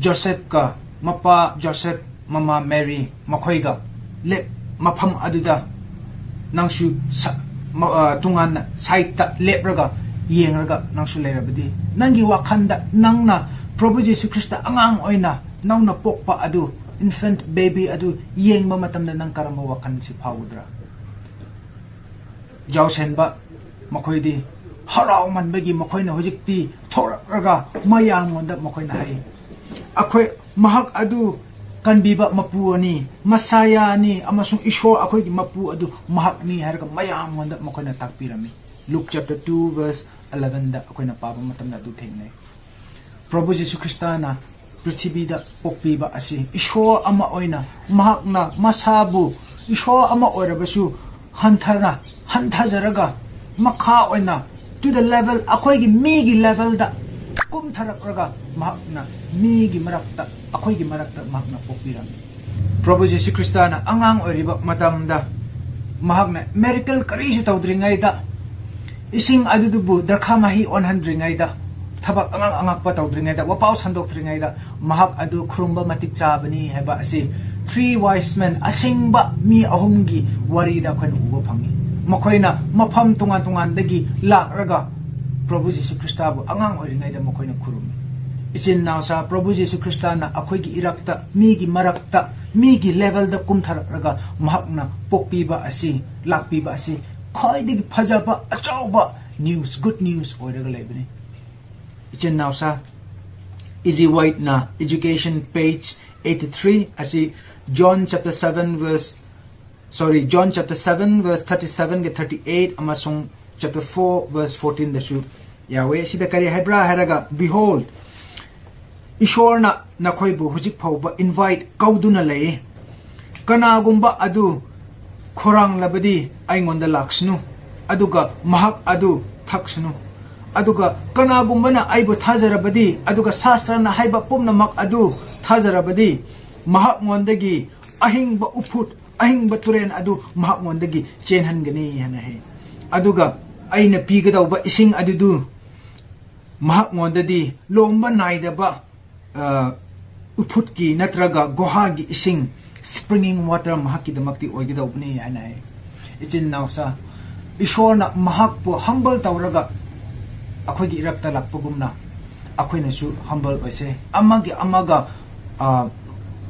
ꯖꯣꯁꯦꯐꯀ, ꯃꯄꯥ ꯖꯣꯁꯦꯐ, ꯃꯃꯥ ꯃꯦꯔꯤ, ꯃꯈꯣꯏꯒ ꯂꯦꯞ-, ꯃꯐꯝ ꯑꯗꯨꯗ ꯅꯪꯁꯨ ꯁ-, ꯃ-, ꯑ, ꯇꯣꯉꯥꯟꯅ ꯁꯥꯏꯠꯇ ꯂꯦꯞꯔꯒ ꯌꯦꯡꯔꯒ ꯅꯪꯁꯨ ꯂꯩꯔꯕꯗꯤ, ꯅꯪꯒꯤ ꯋꯥꯈꯜꯗ ꯅꯪꯅ ꯄ꯭ꯔꯚꯨ ꯖꯤꯁꯨ ꯈ꯭ꯔꯤꯁꯇ ꯑꯉꯥꯡ ꯑꯣꯏꯅ ꯅꯧꯅ ꯄꯣꯛꯄ ꯑꯗꯨ, infant baby ꯑꯗꯨ ꯌꯦꯡꯕ ꯃꯇꯝꯗ ꯅꯪ ꯀꯔꯝꯕ ꯋꯥꯈꯜꯁꯤ ꯐꯥꯎꯒꯗ꯭ꯔꯥ? ꯖꯥꯎꯁꯦꯟꯕ ꯃꯈꯣꯏꯗꯤ ꯍꯔꯥꯎꯃꯟꯕꯒꯤ ꯃꯈꯣꯏꯅ ꯍꯧꯖꯤꯛꯇꯤ ꯊꯣꯔꯛꯂꯒ ꯃꯌꯥꯝꯉꯣꯟꯗ ꯃꯈꯣꯏꯅ ꯍꯥꯏ, "ꯑꯩꯈꯣꯏ ꯃꯍꯥꯛ ꯑꯗꯨ ꯀꯟꯕꯤꯕ ꯃꯄꯨ ꯑꯅꯤ, ꯃꯁꯥꯌꯥ ꯑꯅꯤ, ꯑꯃꯁꯨꯡ ꯏꯁꯣꯔ ꯑꯩꯈꯣꯏꯒꯤ ꯃꯄꯨ ꯑꯗꯨ ꯃꯍꯥꯛꯅꯤ" ꯍꯥꯏꯔꯒ ꯃꯌꯥꯝꯉꯣꯟꯗ ꯃꯈꯣꯏꯅ ꯇꯥꯛꯄꯤꯔꯝꯃꯤ꯫ Luke chapter two verse elevenꯗ ꯑꯩꯈꯣꯏꯅ ꯄꯥꯕ ꯃꯇꯝꯗ ꯑꯗꯨ ꯊꯦꯡꯅꯩ꯫ ꯄ꯭ꯔꯚꯨ ꯖꯤꯁꯨ ꯈ꯭ꯔꯤꯁꯇꯅ ꯄ꯭ꯔꯤꯊꯤꯕꯤꯗ ꯄꯣꯛꯄꯤꯕ ꯑꯁꯤ ꯏꯁꯣꯔ ꯑꯃ ꯑꯣꯏꯅ ꯃꯍꯥꯛꯅ ꯃꯁꯥꯕꯨ ꯏꯁꯣꯔ ꯑꯃ ꯑꯣꯏꯔꯕꯁꯨ ꯍꯟꯊꯅ, ꯍꯟꯊꯖꯔꯒ ꯃꯈꯥ ꯑꯣꯏꯅ to the level, ꯑꯩꯈꯣꯏꯒꯤ ꯃꯤꯒꯤ levelꯗ ꯀꯨꯝꯊꯔꯛꯂꯒ ꯃꯍꯥꯛꯅ ꯃꯤꯒꯤ ꯃꯔꯛꯇ, ꯑꯩꯈꯣꯏꯒꯤ ꯃꯔꯛꯇ ꯃꯍꯥꯛꯅ ꯄꯣꯛꯄꯤꯔꯝꯃꯤ꯫ ꯄ꯭ꯔꯚꯨ ꯖꯤꯁꯨ ꯈ꯭ꯔꯤꯁꯇꯅ ꯑꯉꯥꯡ ꯑꯣꯏꯔꯤꯕ ꯃꯇꯝꯗ ꯃꯍꯥꯛꯅ miracle ꯀꯔꯤꯁꯨ ꯇꯧꯗ꯭ꯔꯤꯉꯩꯗ, ꯏꯁꯤꯡ ꯑꯗꯨꯗꯨꯕꯨ ꯗ꯭ꯔꯈꯥ ꯃꯍꯤ ꯑꯣꯟꯍꯟꯗ꯭ꯔꯤꯉꯩꯗ, ꯊꯕꯛ ꯑꯉꯛ ꯑꯉꯛꯄ ꯇꯧꯗ꯭ꯔꯤꯉꯩꯗ, ꯋꯥꯄꯥꯎ ꯁꯟꯗꯣꯛꯇ꯭ꯔꯤꯉꯩꯗ ꯃꯍꯥꯛ ꯑꯗꯨ ꯈꯨꯔꯨꯝꯕ ꯃꯇꯤꯛ ꯆꯥꯕꯅꯤ ꯍꯥꯏꯕ ꯑꯁꯤ three wise men, ꯑꯁꯦꯡꯕ ꯃꯤ ꯑꯍꯨꯝꯒꯤ ꯋꯥꯔꯤꯗ ꯑꯩꯈꯣꯏꯅ ꯎꯕ ꯐꯪꯏ꯫ ꯃꯈꯣꯏꯅ ꯃꯐꯝ ꯇꯣꯉꯥꯟ ꯇꯣꯉꯥꯟꯗꯒꯤ ꯂꯥꯛꯂꯒ ꯄ꯭ꯔꯚꯨ ꯖꯤꯁꯨ ꯈ꯭ꯔꯤꯁꯇꯕꯨ ꯑꯉꯥꯡ ꯑꯣꯏꯔꯤꯉꯩꯗ ꯃꯈꯣꯏꯅ ꯈꯨꯔꯨꯝꯃꯤ꯫ ꯏꯆꯤꯟ ꯏꯅꯥꯎꯁꯥ, ꯄ꯭ꯔꯚꯨ ꯖꯤꯁꯨ ꯈ꯭ꯔꯤꯁꯇꯅ ꯑꯩꯈꯣꯏꯒꯤ ꯏꯔꯛꯇ, ꯃꯤꯒꯤ levelꯗ ꯀꯨꯝꯊꯔꯛꯂꯒ ꯃꯍꯥꯛꯅ ꯄꯣꯛꯄꯤꯕ ꯑꯁꯤ, ꯂꯥꯛꯄꯤꯕ ꯑꯁꯤ ꯈ꯭ꯋꯥꯏꯗꯒꯤ ꯐꯖꯕ, ꯑꯆꯧꯕ news, good news ꯑꯣꯏꯔꯒ ꯂꯩꯕꯅꯤ꯫ ꯏꯆꯤꯟ ꯏꯅꯥꯎꯁꯥ, ꯏꯖꯤ ꯋꯥꯏꯠꯅ Education page eighty-three ꯑꯁꯤ John chapter seven verse, sorry, John chapter seven verse thirty-sevenꯒ thirty-eight ꯑꯃꯁꯨꯡ chapter four verse fourteenꯗꯁꯨ ꯌꯥꯎꯋꯦ꯫ ꯁꯤꯗ ꯀꯔꯤ ꯍꯥꯏꯕ꯭ꯔꯥ ꯍꯥꯏꯔꯒ, "Behold, ꯏꯁꯣꯔꯅ ꯅꯈꯣꯏꯕꯨ ꯍꯧꯖꯤꯛ ꯐꯥꯎꯕ invite, ꯀꯧꯗꯨꯅ ꯂꯩ꯫ ꯀꯅꯥꯒꯨꯝꯕ ꯑꯗꯨ ꯈꯧꯔꯥꯡꯂꯕꯗꯤ ꯑꯩꯉꯣꯟꯗ ꯂꯥꯛꯁꯅꯨ, ꯑꯗꯨꯒ ꯃꯍꯥꯛ ꯑꯗꯨ ꯊꯛꯁꯅꯨ꯫ ꯑꯗꯨꯒ ꯀꯅꯥꯒꯨꯝꯕꯅ ꯑꯩꯕꯨ ꯊꯥꯖꯔꯕꯗꯤ, ꯑꯗꯨꯒ ꯁꯥꯁꯇ꯭ꯔꯅ ꯍꯥꯏꯕ ꯄꯨꯝꯅꯃꯛ ꯑꯗꯨ ꯊꯥꯖꯔꯕꯗꯤ, ꯃꯍꯥꯛꯉꯣꯟꯗꯒꯤ ꯑꯍꯤꯡꯕ ꯎꯐꯨꯠ, ꯑꯍꯤꯡꯕ ꯇꯨꯔꯦꯜ ꯑꯗꯨ ꯃꯍꯥꯛꯉꯣꯟꯗꯒꯤ ꯆꯦꯟꯍꯟꯒꯅꯤ ꯍꯥꯏꯅ ꯍꯥꯏ꯫ ꯑꯗꯨꯒ ꯑꯩꯅ ꯄꯤꯒꯗꯧꯕ ꯏꯁꯤꯡ ꯑꯗꯨꯗꯨ ꯃꯍꯥꯛꯉꯣꯟꯗꯗꯤ ꯂꯣꯝꯕ ꯅꯥꯏꯗꯕ, ꯑ, ꯎꯐꯨꯠꯀꯤ ꯅꯠꯇ꯭ꯔꯒ ꯒꯨꯍꯥꯒꯤ ꯏꯁꯤꯡ, springing water, ꯃꯍꯥꯛꯀꯤꯗꯃꯛꯇꯤ ꯑꯣꯏꯒꯗꯧꯕꯅꯤ ꯍꯥꯏꯅ ꯍꯥꯏ꯫ ꯏꯆꯤꯟ ꯏꯅꯥꯎꯁꯥ, ꯏꯁꯣꯔꯅ ꯃꯍꯥꯛꯄꯨ humble ꯇꯧꯔꯒ ꯑꯩꯈꯣꯏꯒꯤ ꯏꯔꯛꯇ ꯂꯥꯛꯄꯒꯨꯝꯅ ꯑꯩꯈꯣꯏꯅꯁꯨ humble ꯑꯣꯏꯁꯦ꯫ ꯑꯃꯒꯤ ꯑꯃꯒ, ꯑ,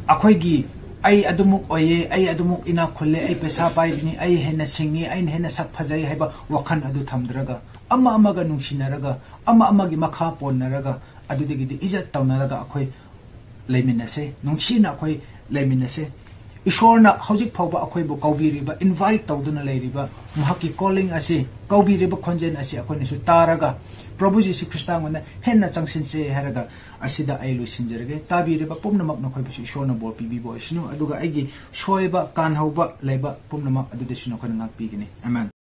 ꯑꯩꯈꯣꯏꯒꯤ "ꯑꯩ ꯑꯗꯨꯃꯨꯛ ꯑꯣꯏꯌꯦ, ꯑꯩ ꯑꯗꯨꯃꯨꯛ ꯏꯅꯥꯛ ꯈꯨꯜꯂꯦ, ꯑꯩ ꯄꯩꯁꯥ ꯄꯥꯏꯕꯅꯤ, ꯑꯩ ꯍꯦꯟꯅ ꯁꯤꯡꯉꯤ, ꯑꯩꯅ ꯍꯦꯟꯅ ꯁꯛ ꯐꯖꯩ" ꯍꯥꯏꯕ ꯋꯥꯈꯜ ꯑꯗꯨ ꯊꯝꯗ꯭ꯔꯒ, ꯑꯃ ꯑꯃꯒ ꯅꯨꯡꯁꯤꯅꯔꯒ, ꯑꯃ ꯑꯃꯒꯤ ꯃꯈꯥ ꯄꯣꯟꯅꯔꯒ, ꯑꯗꯨꯗꯒꯤꯗꯤ ꯏꯖꯠ ꯇꯧꯅꯔꯒ ꯑꯩꯈꯣꯏ ꯂꯩꯃꯤꯟꯅꯁꯦ, ꯅꯨꯡꯁꯤꯅ ꯑꯩꯈꯣꯏ ꯂꯩꯃꯤꯟꯅꯁꯦ꯫ ꯏꯁꯣꯔꯅ ꯍꯧꯖꯤꯛ ꯐꯥꯎꯕ ꯑꯩꯈꯣꯏꯕꯨ ꯀꯧꯕꯤꯔꯤꯕ, invite ꯇꯧꯗꯨꯅ ꯂꯩꯔꯤꯕ ꯃꯍꯥꯛꯀꯤ calling ꯑꯁꯤ, ꯀꯧꯕꯤꯔꯤꯕ ꯈꯣꯟꯖꯦꯜ ꯑꯁꯤ ꯑꯩꯈꯣꯏꯅꯁꯨ ꯇꯥꯔꯒ, ꯄ꯭ꯔꯚꯨ ꯖꯤꯁꯨ ꯈ꯭ꯔꯤꯁꯇꯉꯣꯟꯗ ꯍꯦꯟꯅ ꯆꯪꯁꯤꯟꯁꯦ ꯍꯥꯏꯔꯒ ꯑꯁꯤꯗ ꯑꯩ ꯂꯣꯏꯁꯤꯟꯖꯔꯒꯦ꯫ ꯇꯥꯕꯤꯔꯤꯕ ꯄꯨꯝꯅꯃꯛ ꯅꯈꯣꯏꯕꯨꯁꯨ ꯏꯁꯣꯔꯅ ꯕꯣꯔ ꯄꯤꯕꯤꯕ ꯑꯣꯏꯁꯅꯨ, ꯑꯗꯨꯒ ꯑꯩꯒꯤ ꯁꯣꯏꯕ, ꯀꯥꯟꯍꯧꯕ ꯂꯩꯕ ꯄꯨꯝꯅꯃꯛ ꯑꯗꯨꯗꯁꯨ ꯅꯈꯣꯏꯅ ꯉꯥꯛꯄꯤꯒꯅꯤ꯫ ꯑꯃꯦꯟ꯫